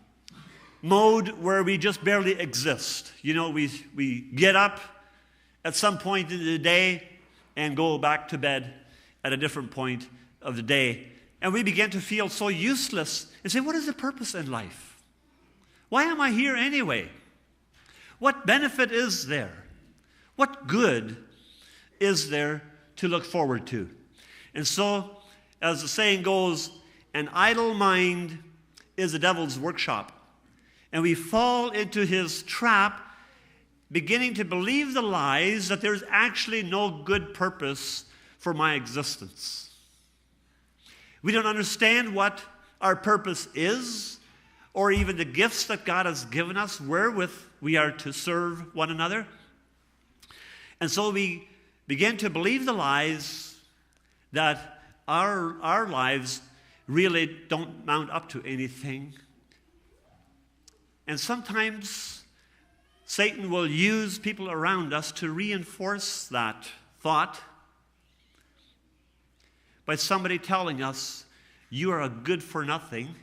mode where we just barely exist. You know, we, we get up at some point in the day and go back to bed at a different point of the day. And we begin to feel so useless and say, "What is the purpose in life? Why am I here anyway? What benefit is there? What good is there to look forward to?" And so, as the saying goes, an idle mind is the devil's workshop. And we fall into his trap, beginning to believe the lies that there's actually no good purpose for my existence. We don't understand what our purpose is, or even the gifts that God has given us, wherewith we are to serve one another. And so we begin to believe the lies that our, our lives really don't mount up to anything. And sometimes Satan will use people around us to reinforce that thought by somebody telling us, "You are a good for nothing,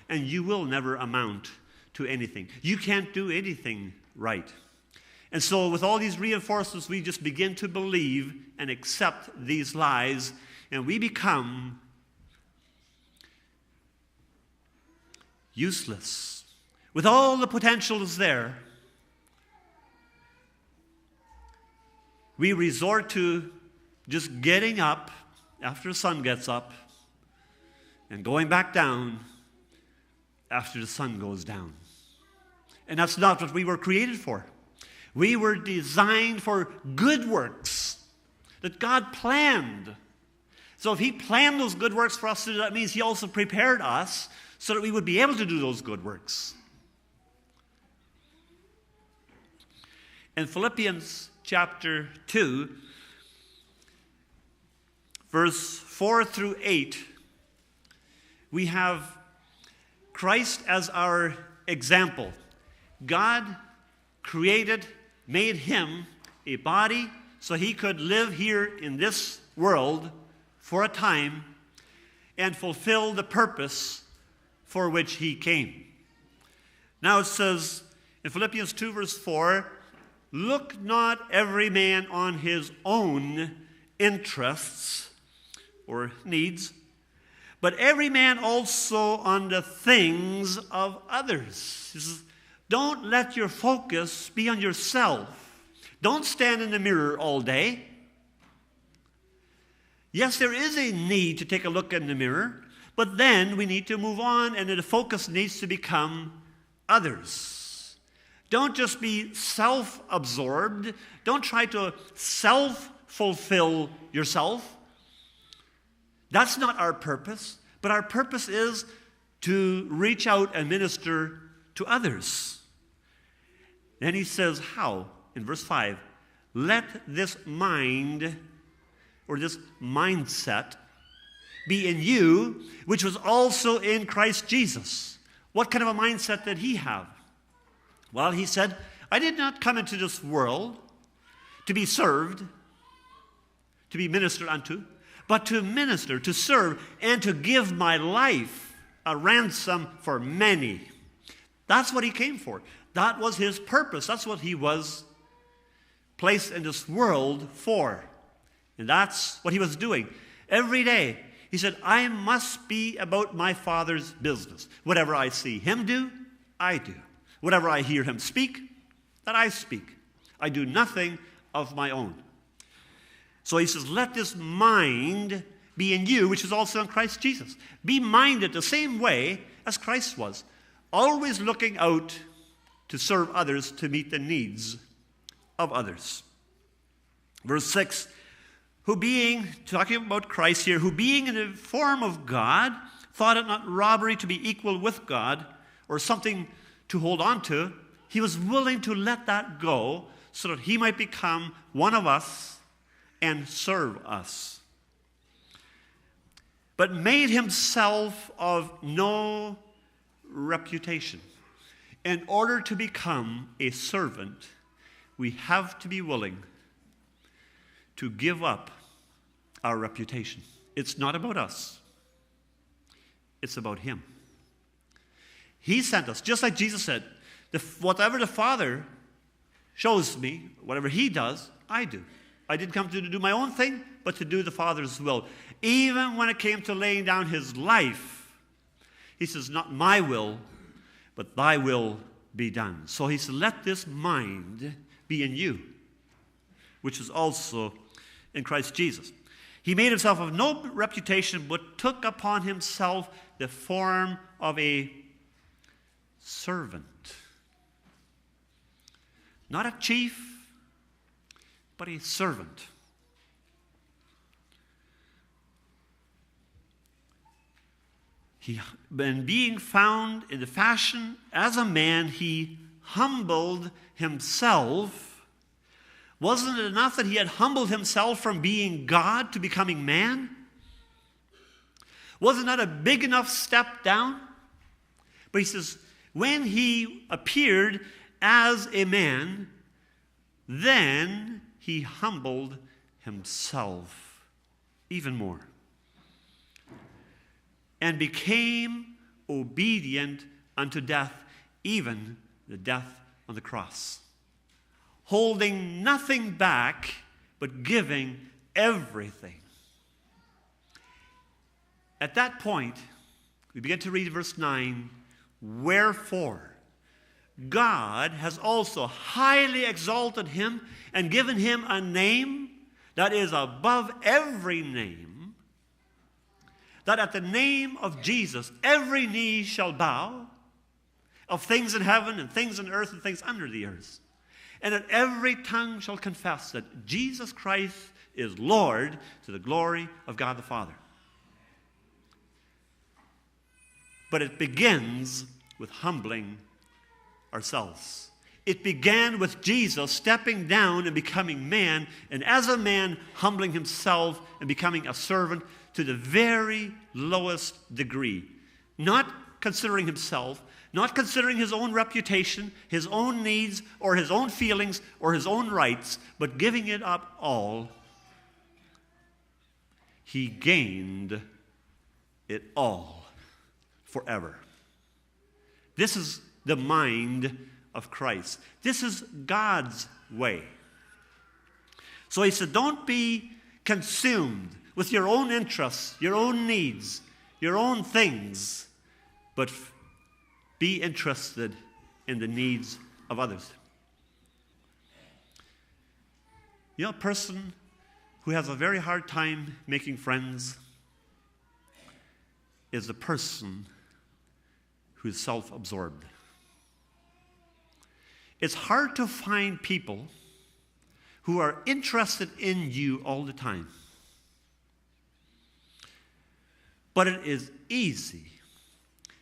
and you will never amount to anything. You can't do anything right." And so, with all these reinforcements, we just begin to believe and accept these lies, and we become useless. With all the potentials there, we resort to just getting up after the sun gets up and going back down after the sun goes down. And that's not what we were created for. We were designed for good works that God planned. So if He planned those good works for us to do, that means He also prepared us so that we would be able to do those good works. In Philippians chapter two, verse four through eight, we have Christ as our example. God created, made Him a body so He could live here in this world for a time and fulfill the purpose for which He came. Now it says in Philippians two, verse four, "Look not every man on his own interests or needs, but every man also on the things of others." He says, don't let your focus be on yourself. Don't stand in the mirror all day. Yes, there is a need to take a look in the mirror, but then we need to move on, and the focus needs to become others. Don't just be self absorbed. Don't try to self fulfill yourself. That's not our purpose, but our purpose is to reach out and minister to others. Then he says, how? In verse five, "Let this mind," or this mindset, "be in you, which was also in Christ Jesus." What kind of a mindset did he have? Well, he said, "I did not come into this world to be served, to be ministered unto, but to minister, to serve, and to give my life a ransom for many." That's what he came for. That was his purpose. That's what he was placed in this world for. And that's what he was doing. Every day, He said, "I must be about my Father's business. Whatever I see him do, I do. Whatever I hear him speak, that I speak. I do nothing of my own." So he says, "Let this mind be in you, which is also in Christ Jesus." Be minded the same way as Christ was, always looking out to serve others, to meet the needs of others. Verse six, "Who being," talking about Christ here, "who being in the form of God, thought it not robbery to be equal with God, or something to hold on to. He was willing to let that go, so that he might become one of us and serve us. But made himself of no reputation." In order to become a servant, we have to be willing to give up our reputation. It's not about us. It's about him. He sent us, just like Jesus said, the, "Whatever the Father shows me, whatever he does, I do. I didn't come to do my own thing, but to do the Father's will." Even when it came to laying down his life, he says, "Not my will, but thy will be done." So he said, "Let this mind be in you, which is also in Christ Jesus." He made himself of no reputation, but took upon himself the form of a servant. Not a chief, but a servant. He, and being found in the fashion as a man, he humbled himself. Wasn't it enough that he had humbled himself from being God to becoming man? Wasn't that a big enough step down? But he says, "When he appeared as a man, then he humbled himself even more and became obedient unto death, even the death on the cross." Holding nothing back, but giving everything. At that point, we begin to read verse nine. "Wherefore God has also highly exalted him and given him a name that is above every name, that at the name of Jesus every knee shall bow, of things in heaven and things on earth and things under the earth, and that every tongue shall confess that Jesus Christ is Lord, to the glory of God the Father." But it begins with humbling ourselves. It began with Jesus stepping down and becoming man, and as a man, humbling himself and becoming a servant to the very lowest degree. Not considering himself, not considering his own reputation, his own needs, or his own feelings, or his own rights, but giving it up all, he gained it all forever. This is the mind of Christ. This is God's way. So he said, don't be consumed with your own interests, your own needs, your own things, but f-, be interested in the needs of others. You know, a person who has a very hard time making friends is a person who is self-absorbed. It's hard to find people who are interested in you all the time. But it is easy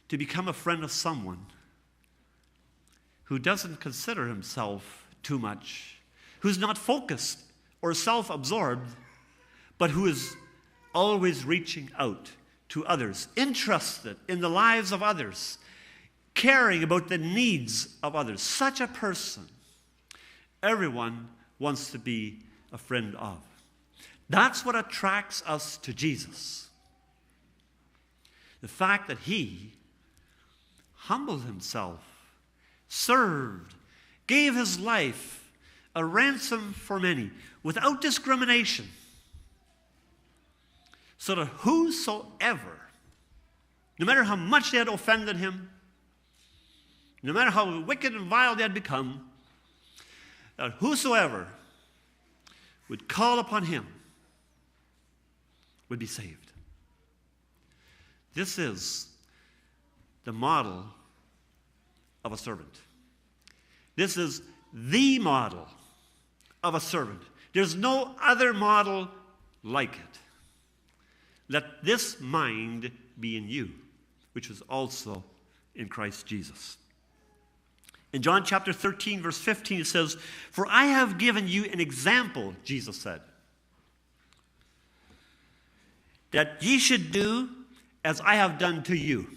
to become a friend of someone who doesn't consider himself too much, who's not focused or self-absorbed, but who is always reaching out to others, interested in the lives of others, caring about the needs of others. Such a person, everyone wants to be a friend of. That's what attracts us to Jesus. The fact that he humbled himself, served, gave his life a ransom for many, without discrimination, So that whosoever, no matter how much they had offended him, no matter how wicked and vile they had become, that whosoever would call upon him would be saved. This is the model of a servant. This is the model of a servant. There's no other model like it. Let this mind be in you, which was also in Christ Jesus. In John chapter thirteen, verse fifteen, it says, "For I have given you an example," Jesus said, "that ye should do as I have done to you."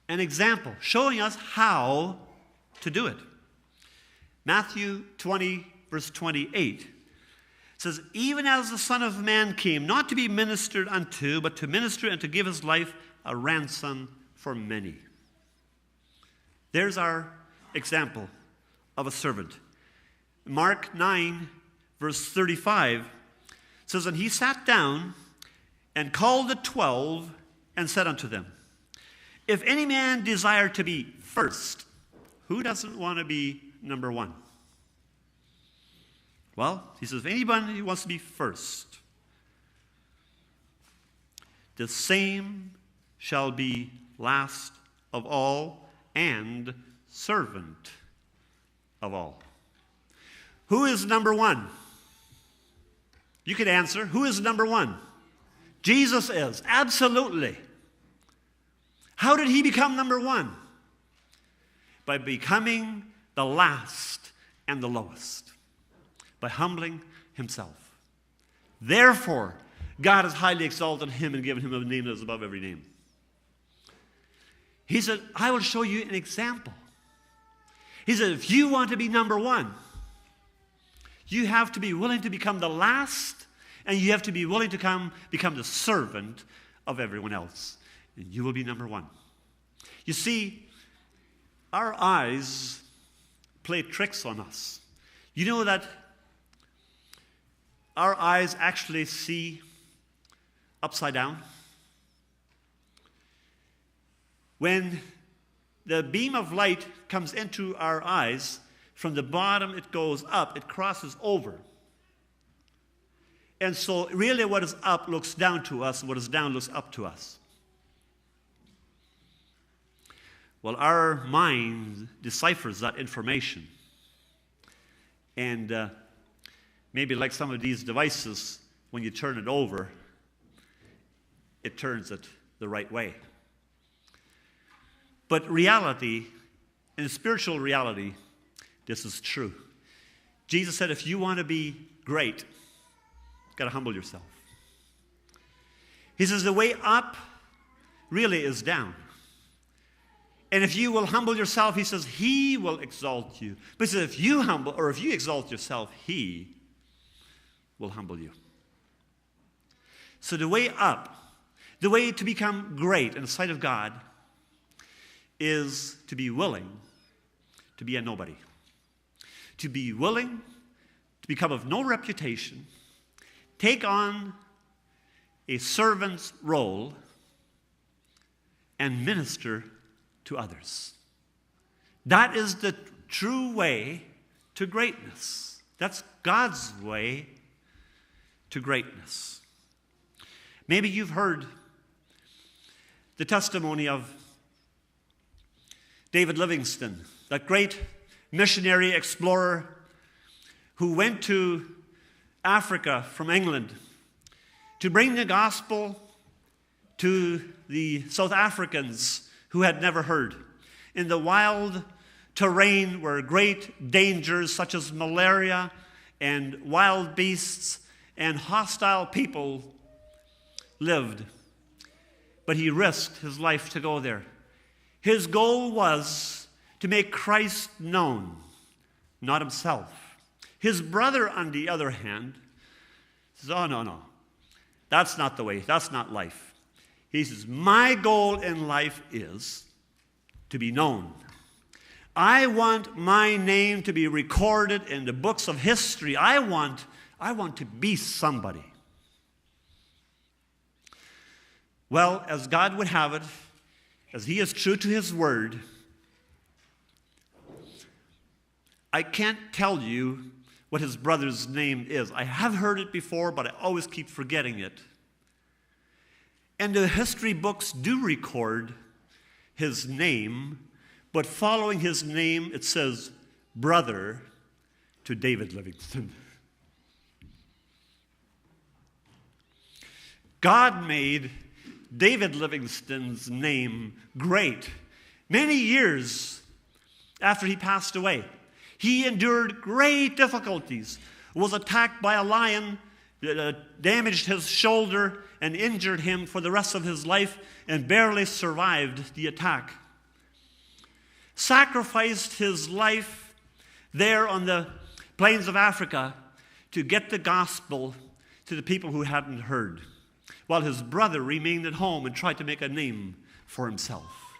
An example, showing us how to do it. Matthew twenty, verse twenty-eight says, "Even as the Son of Man came, not to be ministered unto, but to minister and to give his life a ransom for many." There's our example of a servant. Mark nine, verse thirty-five says, "And he sat down and called the twelve and said unto them, 'If any man desire to be first,'" Who doesn't want to be number one? Well, he says, "If anybody wants to be first, the same shall be last of all and servant of all." Who is number one? You could answer, who is number one? Jesus is, absolutely. How did he become number one? By becoming the last and the lowest, by humbling himself. Therefore, God has highly exalted him and given him a name that is above every name. He said, "I will show you an example." He said, "If you want to be number one, you have to be willing to become the last, and you have to be willing to come, become the servant of everyone else. And you will be number one." You see, our eyes play tricks on us. You know that our eyes actually see upside down? When the beam of light comes into our eyes, from the bottom it goes up, it crosses over. And so really what is up looks down to us, what is down looks up to us. Well, our mind deciphers that information. And uh, maybe like some of these devices, when you turn it over, it turns it the right way. But reality, in spiritual reality, this is true. Jesus said, "If you want to be great, you got to humble yourself." He says, "The way up really is down. And if you will humble yourself," he says, "he will exalt you." But he says, "If you humble, or if you exalt yourself, he will humble you." So the way up, the way to become great in the sight of God is to be willing to be a nobody. To be willing to become of no reputation, take on a servant's role, and minister to others. That is the true way to greatness. That's God's way to greatness. Maybe you've heard the testimony of David Livingstone, that great missionary explorer who went to Africa from England to bring the gospel to the South Africans who had never heard. In the wild terrain where great dangers such as malaria and wild beasts and hostile people lived. But he risked his life to go there. His goal was to make Christ known, not himself. His brother, on the other hand, says, "Oh, no, no. That's not the way. That's not life." He says, "My goal in life is to be known. I want my name to be recorded in the books of history. I want, I want to be somebody." Well, as God would have it, as he is true to his word, I can't tell you what his brother's name is. I have heard it before, but I always keep forgetting it. And the history books do record his name, but following his name, it says brother to David Livingstone. God made David Livingstone's name great many years after he passed away. He endured great difficulties, was attacked by a lion, uh, damaged his shoulder, and injured him for the rest of his life, and barely survived the attack. Sacrificed his life there on the plains of Africa to get the gospel to the people who hadn't heard, while his brother remained at home and tried to make a name for himself.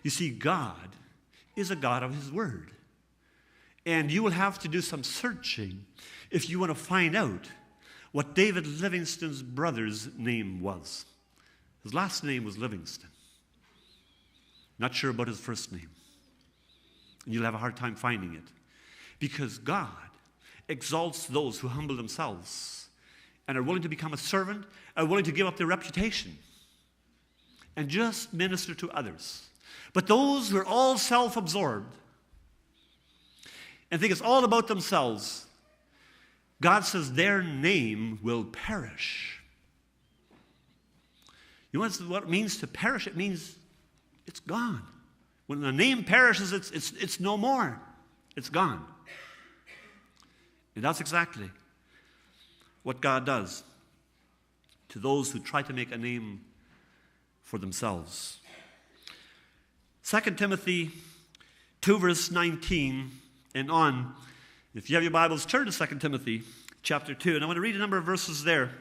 You see, God is a God of his word. And you will have to do some searching if you want to find out what David Livingstone's brother's name was. His last name was Livingstone. Not sure about his first name. And you'll have a hard time finding it. Because God exalts those who humble themselves and are willing to become a servant, are willing to give up their reputation and just minister to others. But those who are all self absorbed and think it's all about themselves, God says their name will perish. You know what it means to perish? It means it's gone. When a name perishes, it's, it's, it's no more. It's gone. And that's exactly what God does to those who try to make a name for themselves. Second Timothy two, verse nineteen and on. If you have your Bibles, turn to Second Timothy chapter two, and I want to read a number of verses there.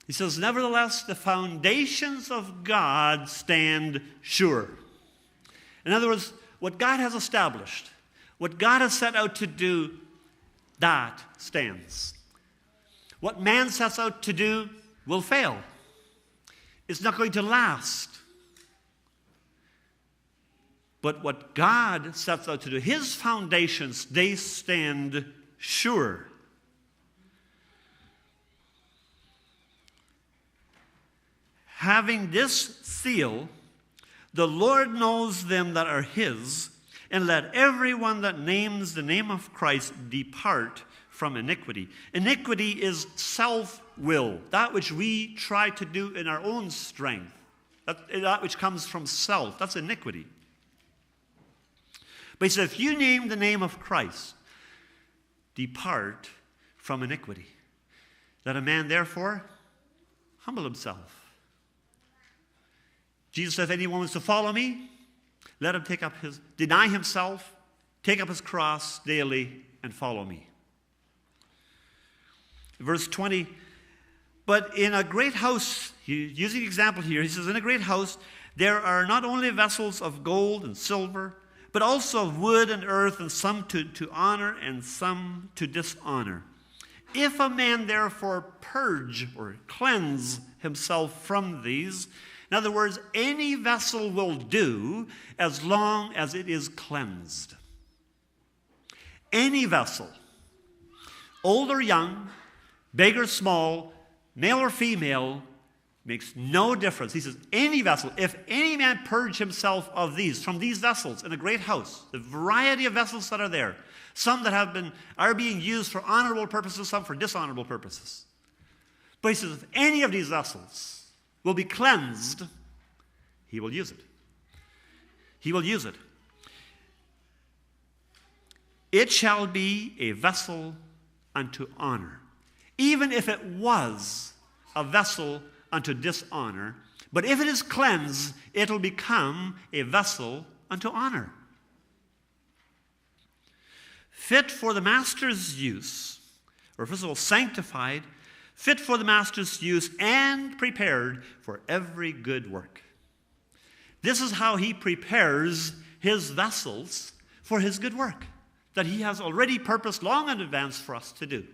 He says, "Nevertheless, the foundations of God stand sure." In other words, what God has established, what God has set out to do, that stands. What man sets out to do will fail. It's not going to last. But what God sets out to do, his foundations, they stand sure. Having this seal, the Lord knows them that are his, and let everyone that names the name of Christ depart from iniquity. Iniquity is self will, that which we try to do in our own strength, that, that which comes from self. That's iniquity. But he said, if you name the name of Christ, depart from iniquity. Let a man therefore humble himself. Jesus said, if anyone wants to follow me, let him take up his, deny himself, take up his cross daily, and follow me. Verse twenty, but in a great house, he, using the example here, he says, in a great house, there are not only vessels of gold and silver, but also of wood and earth, and some to, to honor and some to dishonor. If a man therefore purge or cleanse himself from these, in other words, any vessel will do as long as it is cleansed. Any vessel, old or young, big or small, male or female, makes no difference. He says, any vessel, if any man purge himself of these, from these vessels in a great house, the variety of vessels that are there, some that have been, are being used for honorable purposes, some for dishonorable purposes. But he says, if any of these vessels will be cleansed, he will use it. He will use it. It shall be a vessel unto honor, even if it was a vessel unto dishonor. But if it is cleansed, it'll become a vessel unto honor, fit for the master's use, or first of all, sanctified, fit for the master's use, and prepared for every good work. This is how he prepares his vessels for his good work that he has already purposed long in advance for us to do.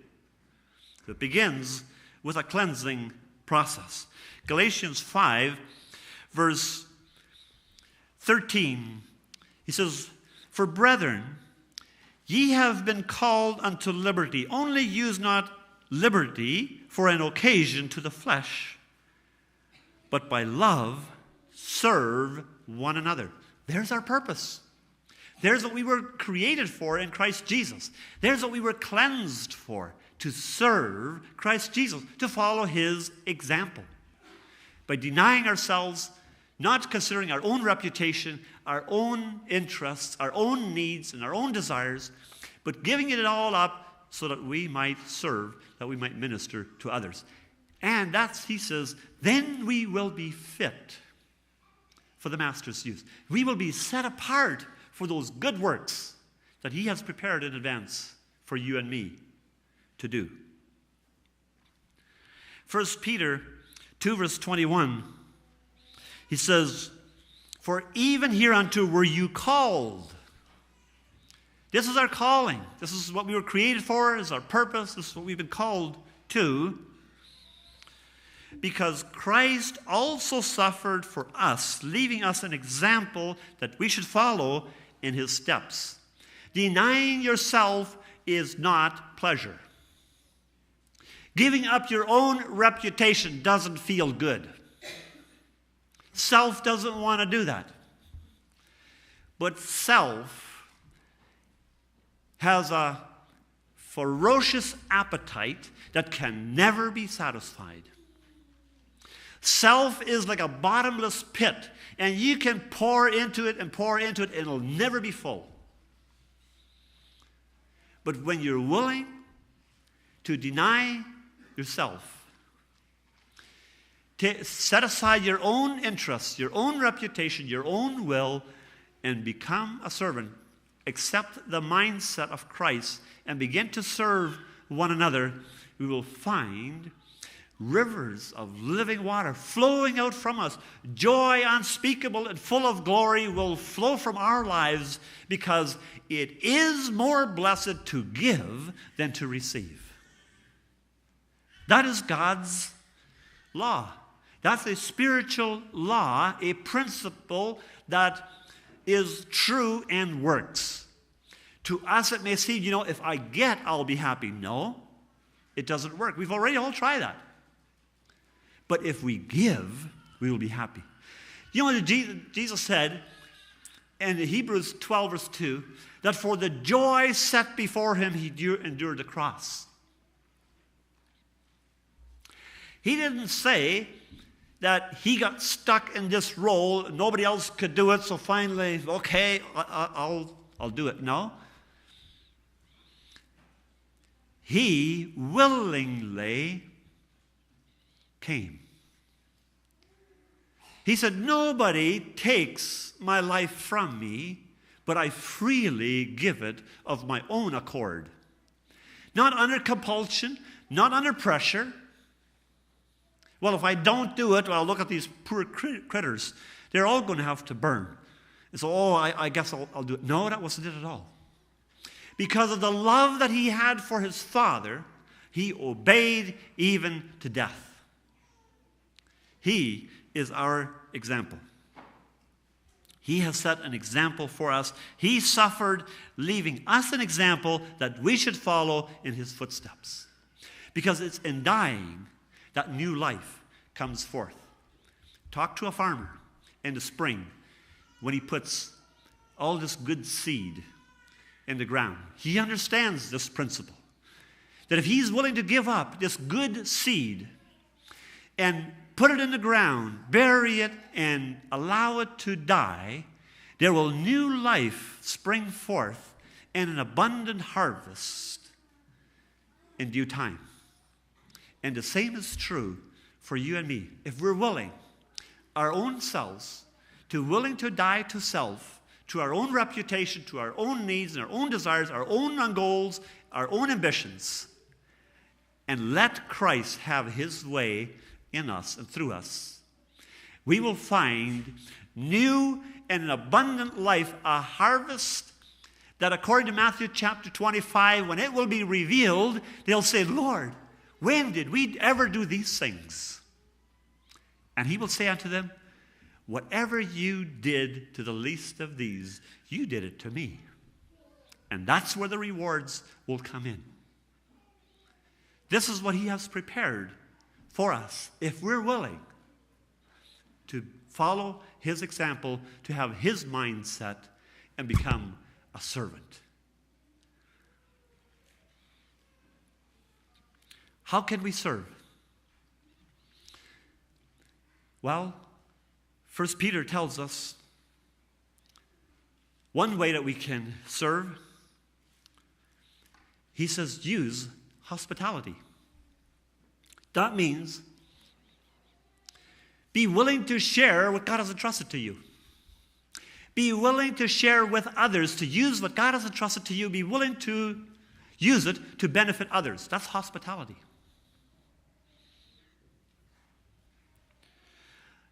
It begins with a cleansing process. Galatians five, verse thirteen, he says, "For brethren, ye have been called unto liberty. Only use not liberty for an occasion to the flesh, but by love serve one another." There's our purpose. There's what we were created for in Christ Jesus. There's what we were cleansed for, to serve Christ Jesus, to follow his example. By denying ourselves, not considering our own reputation, our own interests, our own needs, and our own desires, but giving it all up so that we might serve, that we might minister to others. And that's, he says, then we will be fit for the master's use. We will be set apart for those good works that he has prepared in advance for you and me to do. First Peter two, verse twenty-one, he says, "For even hereunto were you called." This is our calling. This is what we were created for, is our purpose. This is what we've been called to. "Because Christ also suffered for us, leaving us an example that we should follow in his steps." Denying yourself is not pleasure. Giving up your own reputation doesn't feel good. Self doesn't want to do that. But self has a ferocious appetite that can never be satisfied. Self is like a bottomless pit, and you can pour into it and pour into it, and it'll never be full. But when you're willing to deny yourself, to set aside your own interests, your own reputation, your own will, and become a servant, accept the mindset of Christ, and begin to serve one another, we will find rivers of living water flowing out from us. Joy unspeakable and full of glory will flow from our lives, because it is more blessed to give than to receive. That is God's law. That's a spiritual law, a principle that is true and works. To us, it may seem, you know, if I get, I'll be happy. No, it doesn't work. We've already all tried that. But if we give, we will be happy. You know, Je-, Jesus said in Hebrews twelve, verse two, that for the joy set before him, he du-, endured the cross. He didn't say that he got stuck in this role, nobody else could do it, so finally, okay, I, I, I'll, I'll do it. No. He willingly came. He said, "Nobody takes my life from me, but I freely give it of my own accord." Not under compulsion, not under pressure. "Well, if I don't do it, well, look at these poor cri-, critters. They're all gonna have to burn. And so, oh, I, I guess I'll, I'll do it." No, that wasn't it at all. Because of the love that he had for his Father, he obeyed even to death. He is our example. He has set an example for us. He suffered, leaving us an example that we should follow in his footsteps. Because it's in dying that new life comes forth. Talk to a farmer in the spring when he puts all this good seed in the ground. He understands this principle, that if he's willing to give up this good seed and put it in the ground, bury it, and allow it to die, there will new life spring forth and an abundant harvest in due time. And the same is true for you and me. If we're willing, our own selves, to willing to die to self, to our own reputation, to our own needs and our own desires, our own goals, our own ambitions, and let Christ have his way in us and through us, we will find new and an abundant life, a harvest that, according to Matthew chapter twenty-five, when it will be revealed, they'll say, "Lord, When did we ever do these things? And he will say unto them, whatever you did to the least of these, you did it to me. And that's where the rewards will come in. This is what he has prepared for us if we're willing to follow his example, to have his mindset, and become a servant. How can we serve? Well, First Peter tells us one way that we can serve. He says, use hospitality. That means be willing to share what God has entrusted to you. Be willing to share with others, to use what God has entrusted to you. Be willing to use it to benefit others. That's hospitality.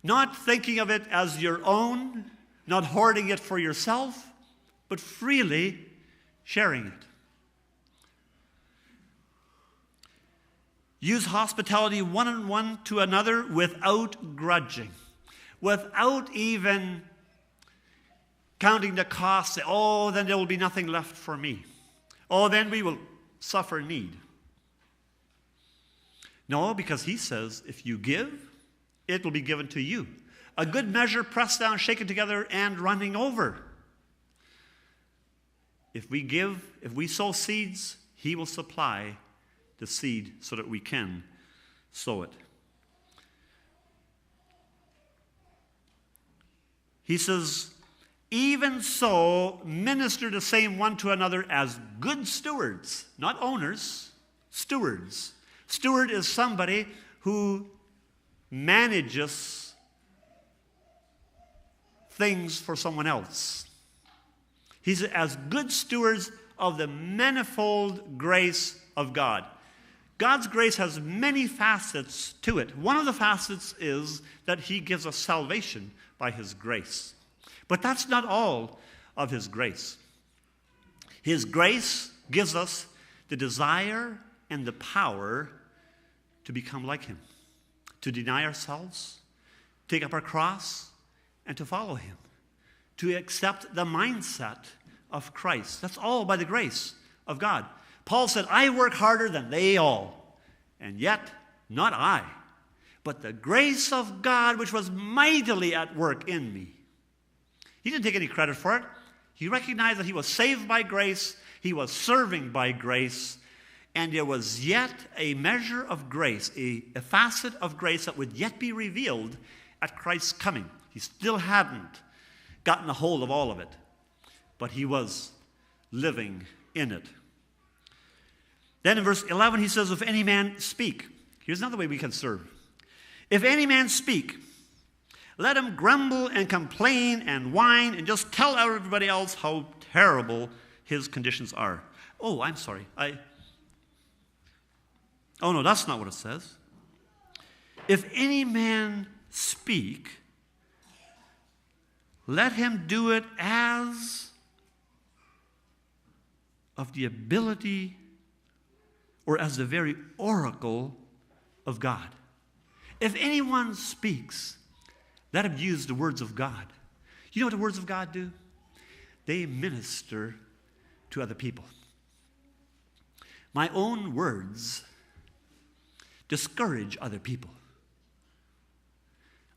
Not thinking of it as your own, not hoarding it for yourself, but freely sharing it. Use hospitality one and one to another without grudging, without even counting the cost, say, oh, then there will be nothing left for me. Oh, then we will suffer need. No, because he says, if you give, it will be given to you. A good measure, pressed down, shaken together, and running over. If we give, if we sow seeds, he will supply the seed so that we can sow it. He says, even so, minister the same one to another as good stewards, not owners, stewards. Steward is somebody who manages things for someone else. He's as good stewards of the manifold grace of God. God's grace has many facets to it. One of the facets is that he gives us salvation by his grace. But that's not all of his grace. His grace gives us the desire and the power to become like him, to deny ourselves, take up our cross, and to follow him, to accept the mindset of Christ. That's all by the grace of God. Paul said, I work harder than they all, and yet not I, but the grace of God which was mightily at work in me. He didn't take any credit for it. He recognized that he was saved by grace, he was serving by grace, and there was yet a measure of grace, a, a facet of grace that would yet be revealed at Christ's coming. He still hadn't gotten a hold of all of it, but he was living in it. Then in verse eleven, he says, if any man speak, here's another way we can serve. If any man speak, let him grumble and complain and whine and just tell everybody else how terrible his conditions are. Oh, I'm sorry. I. Oh, no, that's not what it says. If any man speak, let him do it as of the ability or as the very oracle of God. If anyone speaks, let him use the words of God. You know what the words of God do? They minister to other people. My own words discourage other people.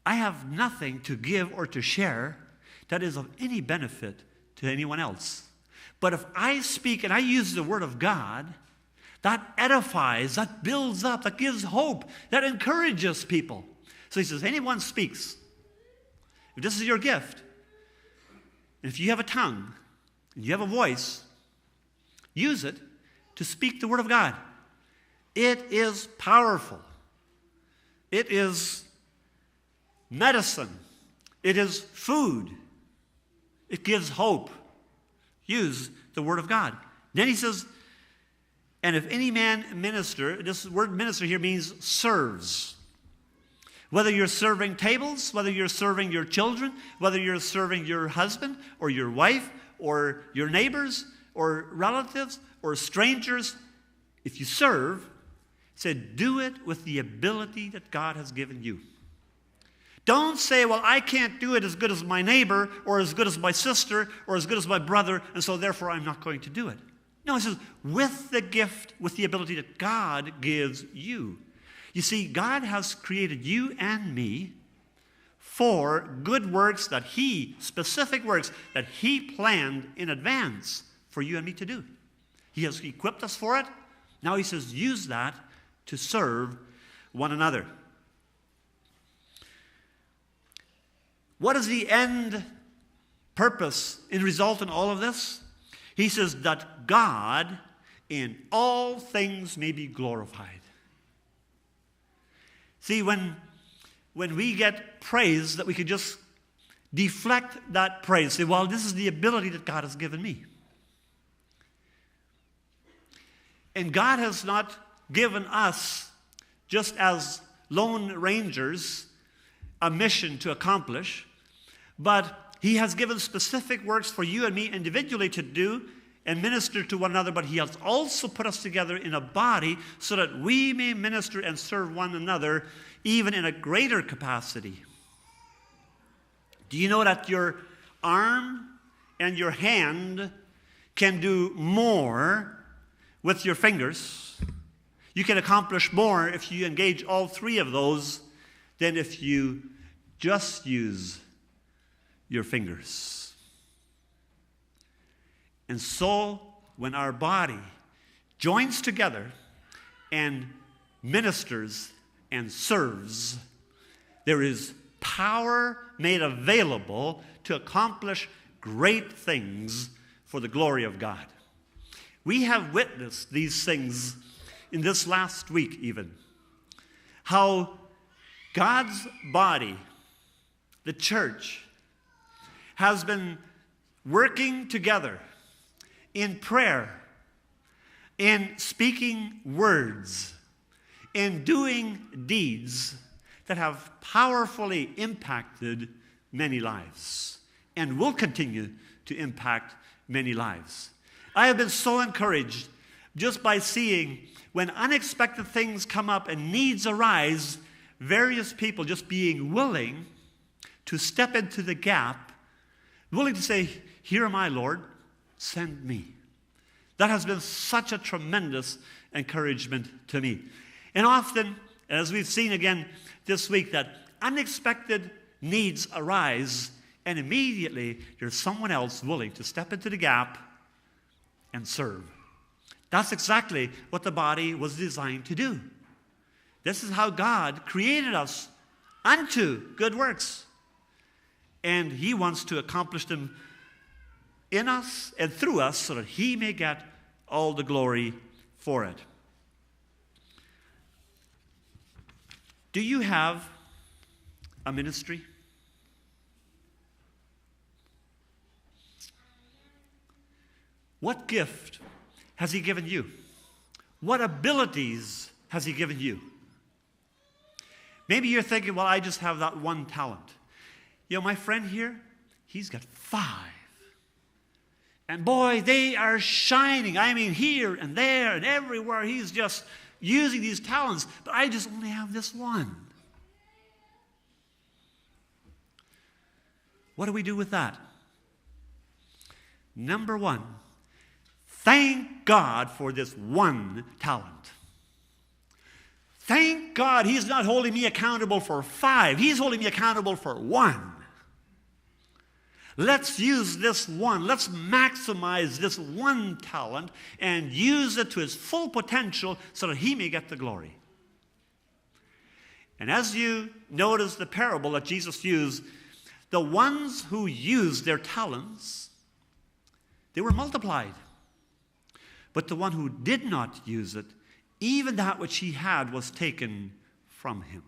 I have nothing to give or to share that is of any benefit to anyone else. But if I speak and I use the word of God, that edifies, that builds up, that gives hope, that encourages people. So he says, anyone speaks, if this is your gift, and if you have a tongue, and you have a voice, use it to speak the word of God. It is powerful. It is medicine. It is food. It gives hope. Use the word of God. Then he says, and if any man minister, this word minister here means serves. Whether you're serving tables, whether you're serving your children, whether you're serving your husband or your wife or your neighbors or relatives or strangers, if you serve, Say, do it with the ability that God has given you. Don't say, "Well, I can't do it as good as my neighbor or as good as my sister or as good as my brother, and so therefore I'm not going to do it." No, it says, "With the gift, with the ability that God gives you." You see, God has created you and me for good works that He, specific works that He planned in advance for you and me to do. He has equipped us for it. Now He says, use that to serve one another. What is the end purpose and result in all of this? He says that God in all things may be glorified. See, when, when we get praise, that we can just deflect that praise, say, "Well, this is the ability that God has given me." And God has not given us, just as lone rangers, a mission to accomplish, but He has given specific works for you and me individually to do and minister to one another, but He has also put us together in a body so that we may minister and serve one another even in a greater capacity. Do you know that your arm and your hand can do more with your fingers? You can accomplish more if you engage all three of those than if you just use your fingers. And so, when our body joins together and ministers and serves, there is power made available to accomplish great things for the glory of God. We have witnessed these things in this last week, even. How God's body, the church, has been working together in prayer, in speaking words, in doing deeds that have powerfully impacted many lives and will continue to impact many lives. I have been so encouraged just by seeing when unexpected things come up and needs arise, various people just being willing to step into the gap, willing to say, "Here am I, Lord, send me." That has been such a tremendous encouragement to me. And often, as we've seen again this week, that unexpected needs arise, and immediately there's someone else willing to step into the gap and serve. That's exactly what the body was designed to do. This is how God created us unto good works. And He wants to accomplish them in us and through us so that He may get all the glory for it. Do you have a ministry? What gift has He given you? What abilities has He given you? Maybe you're thinking, "Well, I just have that one talent." You know, my friend here, he's got five. And boy, they are shining. I mean, here and there and everywhere, he's just using these talents, but I just only have this one. What do we do with that? Number one, thank God for this one talent. Thank God He's not holding me accountable for five. He's holding me accountable for one. Let's use this one. Let's maximize this one talent and use it to its full potential so that He may get the glory. And as you notice the parable that Jesus used, the ones who used their talents, they were multiplied. But the one who did not use it, even that which he had was taken from him.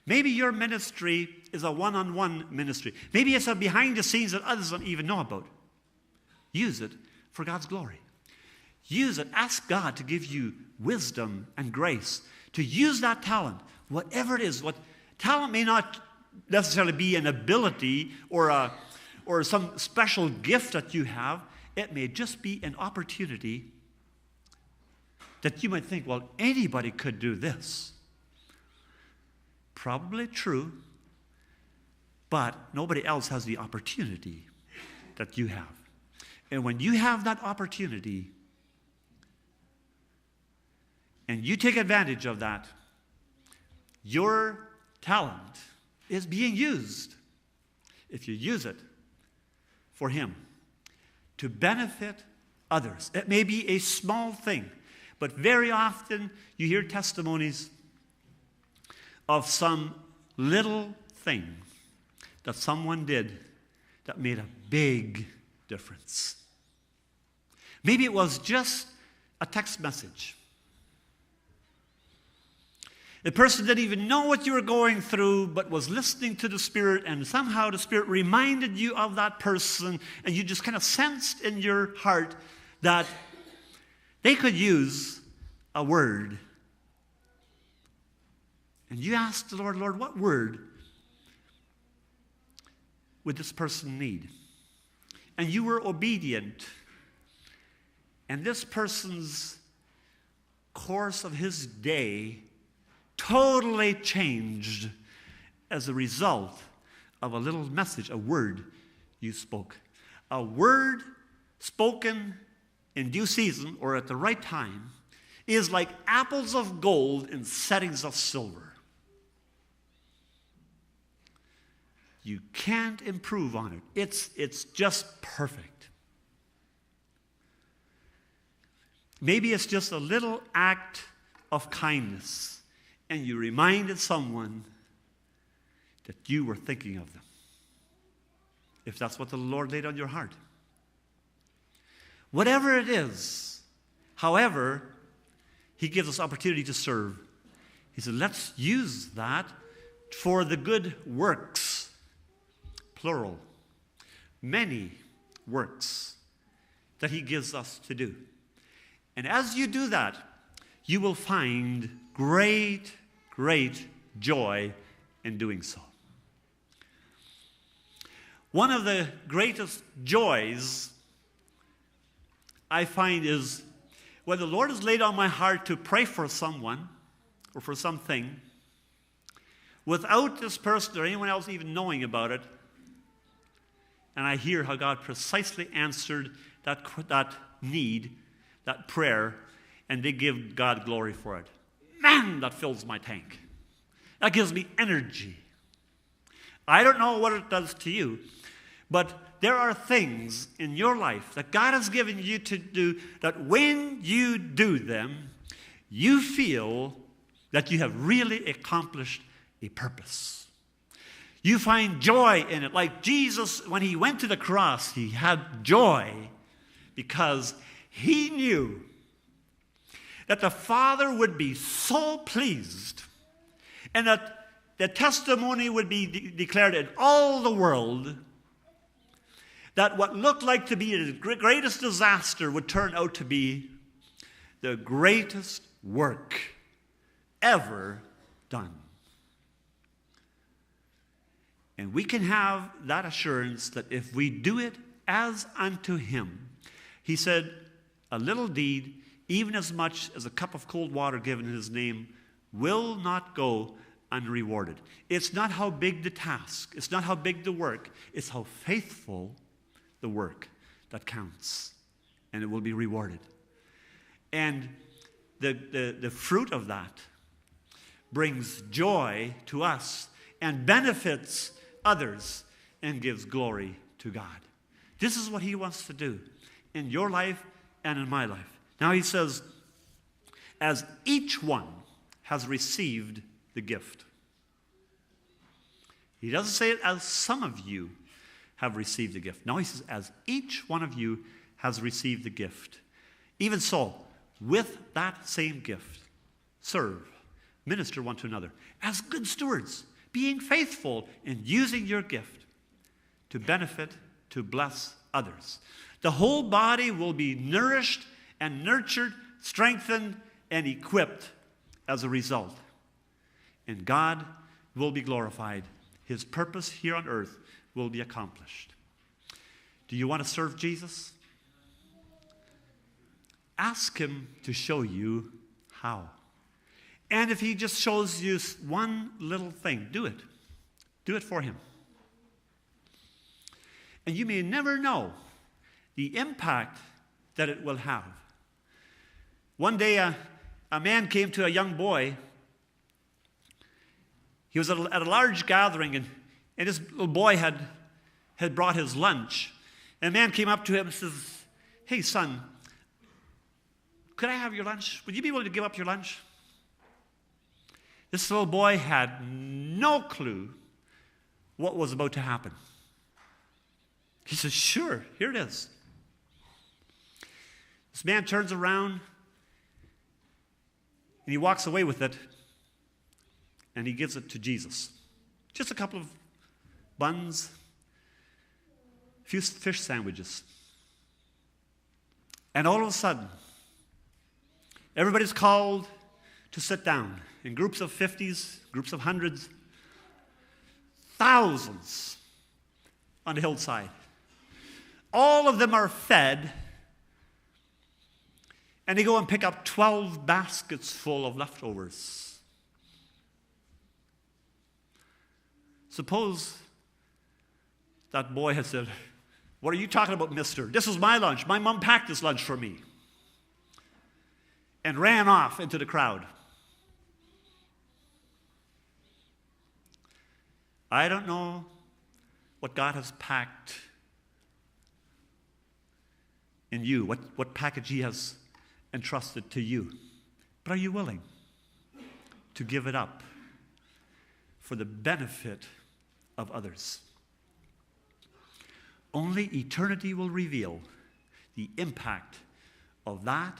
Maybe your ministry is a one-on-one ministry. Maybe it's a behind the scenes that others don't even know about. Use it for God's glory. Use it. Ask God to give you wisdom and grace to use that talent, whatever it is. What talent may not necessarily be an ability or a, or some special gift that you have. It may just be an opportunity that you might think, "Well, anybody could do this." Probably true, but nobody else has the opportunity that you have. And when you have that opportunity and you take advantage of that, your talent is being used, if you use it for Him, to benefit others. It may be a small thing, but very often you hear testimonies of some little thing that someone did that made a big difference. Maybe it was just a text message. The person didn't even know what you were going through, but was listening to the Spirit, and somehow the Spirit reminded you of that person, and you just kind of sensed in your heart that they could use a word. And you asked the Lord, "Lord, what word would this person need?" And you were obedient. And this person's course of his day totally changed as a result of a little message, a word you spoke. A word spoken in due season or at the right time is like apples of gold in settings of silver. You can't improve on it. It's, it's just perfect. Maybe it's just a little act of kindness, and you reminded someone that you were thinking of them, if that's what the Lord laid on your heart. Whatever it is, however, He gives us opportunity to serve. He said, "Let's use that for the good works," plural, many works that He gives us to do. And as you do that, you will find great, great joy in doing so. One of the greatest joys I find is when the Lord has laid on my heart to pray for someone or for something without this person or anyone else even knowing about it, and I hear how God precisely answered that, qu- that need, that prayer, and they give God glory for it. Man, that fills my tank. That gives me energy. I don't know what it does to you, but there are things in your life that God has given you to do that when you do them, you feel that you have really accomplished a purpose. You find joy in it. Like Jesus, when He went to the cross, He had joy because He knew that the Father would be so pleased and that the testimony would be de- declared in all the world that what looked like to be the gr- greatest disaster would turn out to be the greatest work ever done. And we can have that assurance that if we do it as unto Him, He said, "A little deed, even as much as a cup of cold water given in His name, will not go unrewarded." It's not how big the task, it's not how big the work, it's how faithful the work that counts, and it will be rewarded. And the, the, the fruit of that brings joy to us and benefits others and gives glory to God. This is what He wants to do in your life and in my life. Now He says, "As each one has received the gift." He doesn't say it as some of you have received the gift. No, He says, "As each one of you has received the gift. Even so, with that same gift, serve, minister one to another as good stewards, being faithful in using your gift to benefit, to bless others." The whole body will be nourished and nurtured, strengthened and equipped as a result. And God will be glorified. His purpose here on earth will be accomplished. Do you want to serve Jesus? Ask him to show you how. And if he just shows you s- one little thing, do it. Do it for him. And you may never know the impact that it will have. One day, a, a man came to a young boy. He was at a, at a large gathering, and, and this little boy had, had brought his lunch. And a man came up to him and says, "Hey, son, could I have your lunch? Would you be willing to give up your lunch?" This little boy had no clue what was about to happen. He says, "Sure, here it is." This man turns around and he walks away with it and he gives it to Jesus. Just a couple of buns, a few s- fish sandwiches. And all of a sudden, everybody's called to sit down in groups of fifties, groups of hundreds, thousands on the hillside. All of them are fed, and they go and pick up twelve baskets full of leftovers. Suppose that boy had said, "What are you talking about, mister? This is my lunch. My mom packed this lunch for me." And ran off into the crowd. I don't know what God has packed in you, what, what package he has entrusted to you. But are you willing to give it up for the benefit of others? Only eternity will reveal the impact of that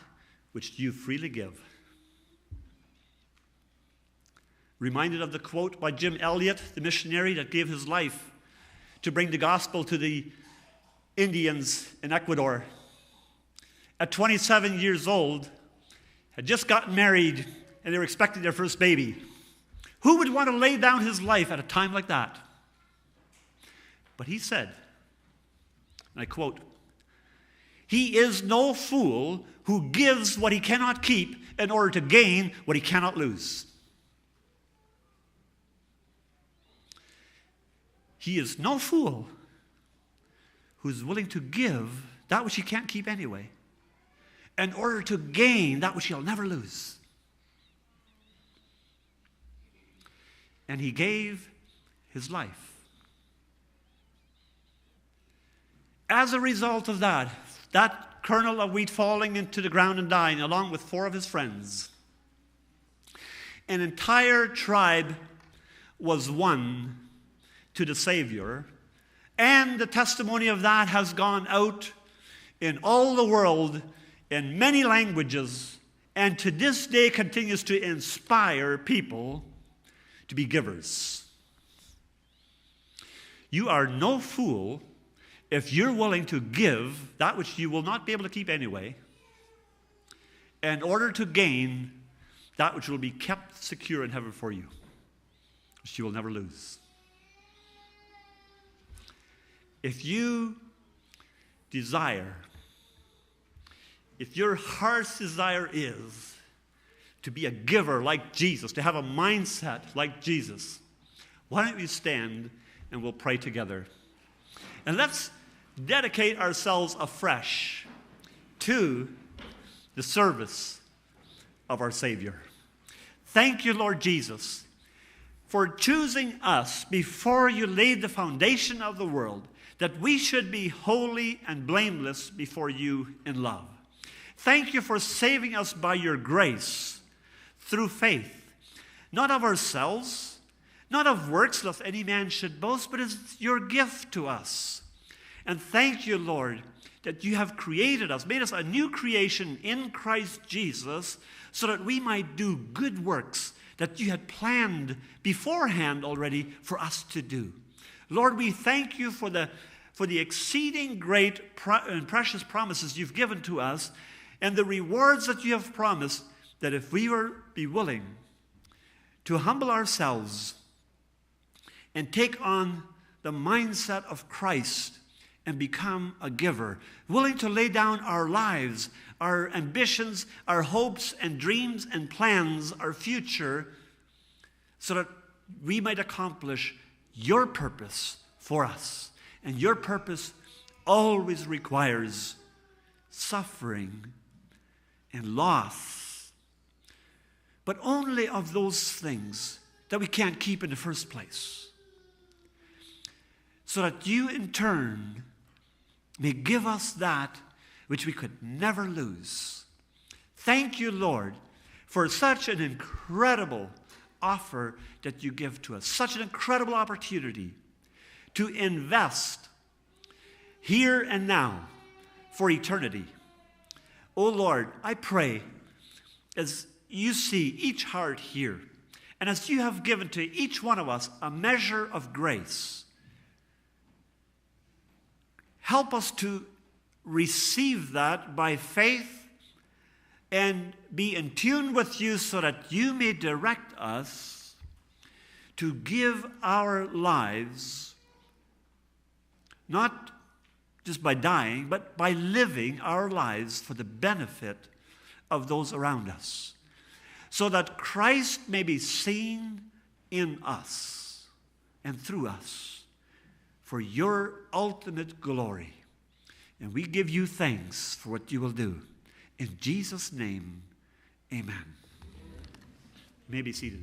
which you freely give. Reminded of the quote by Jim Elliot, the missionary that gave his life to bring the gospel to the Indians in Ecuador. At twenty-seven years old, had just gotten married and they were expecting their first baby. Who would want to lay down his life at a time like that? But he said, and I quote, "He is no fool who gives what he cannot keep in order to gain what he cannot lose." He is no fool who is willing to give that which he can't keep anyway in order to gain that which he'll never lose. And he gave his life. As a result of that, that kernel of wheat falling into the ground and dying, along with four of his friends, an entire tribe was won to the Savior, and the testimony of that has gone out in all the world in many languages, and to this day continues to inspire people to be givers. You are no fool if you're willing to give that which you will not be able to keep anyway in order to gain that which will be kept secure in heaven for you, which you will never lose. If you desire, if your heart's desire is to be a giver like Jesus, to have a mindset like Jesus, why don't you stand and we'll pray together. And let's dedicate ourselves afresh to the service of our Savior. Thank you, Lord Jesus, for choosing us before you laid the foundation of the world, that we should be holy and blameless before you in love. Thank you for saving us by your grace through faith, not of ourselves, not of works, lest any man should boast, but it's your gift to us. And thank you, Lord, that you have created us, made us a new creation in Christ Jesus, so that we might do good works that you had planned beforehand already for us to do. Lord, we thank you for the, for the exceeding great pro- and precious promises you've given to us and the rewards that you have promised, that if we were be willing to humble ourselves and take on the mindset of Christ and become a giver, willing to lay down our lives, our ambitions, our hopes and dreams and plans, our future, so that we might accomplish your purpose for us. And your purpose always requires suffering and loss, but only of those things that we can't keep in the first place. So that you in turn may give us that which we could never lose. Thank you, Lord, for such an incredible offer that you give to us, such an incredible opportunity to invest here and now for eternity. Oh Lord, I pray as you see each heart here, and as you have given to each one of us a measure of grace, help us to receive that by faith and be in tune with you so that you may direct us to give our lives, not just by dying, but by living our lives for the benefit of those around us, so that Christ may be seen in us and through us for your ultimate glory. And we give you thanks for what you will do. In Jesus' name, amen. You may be seated.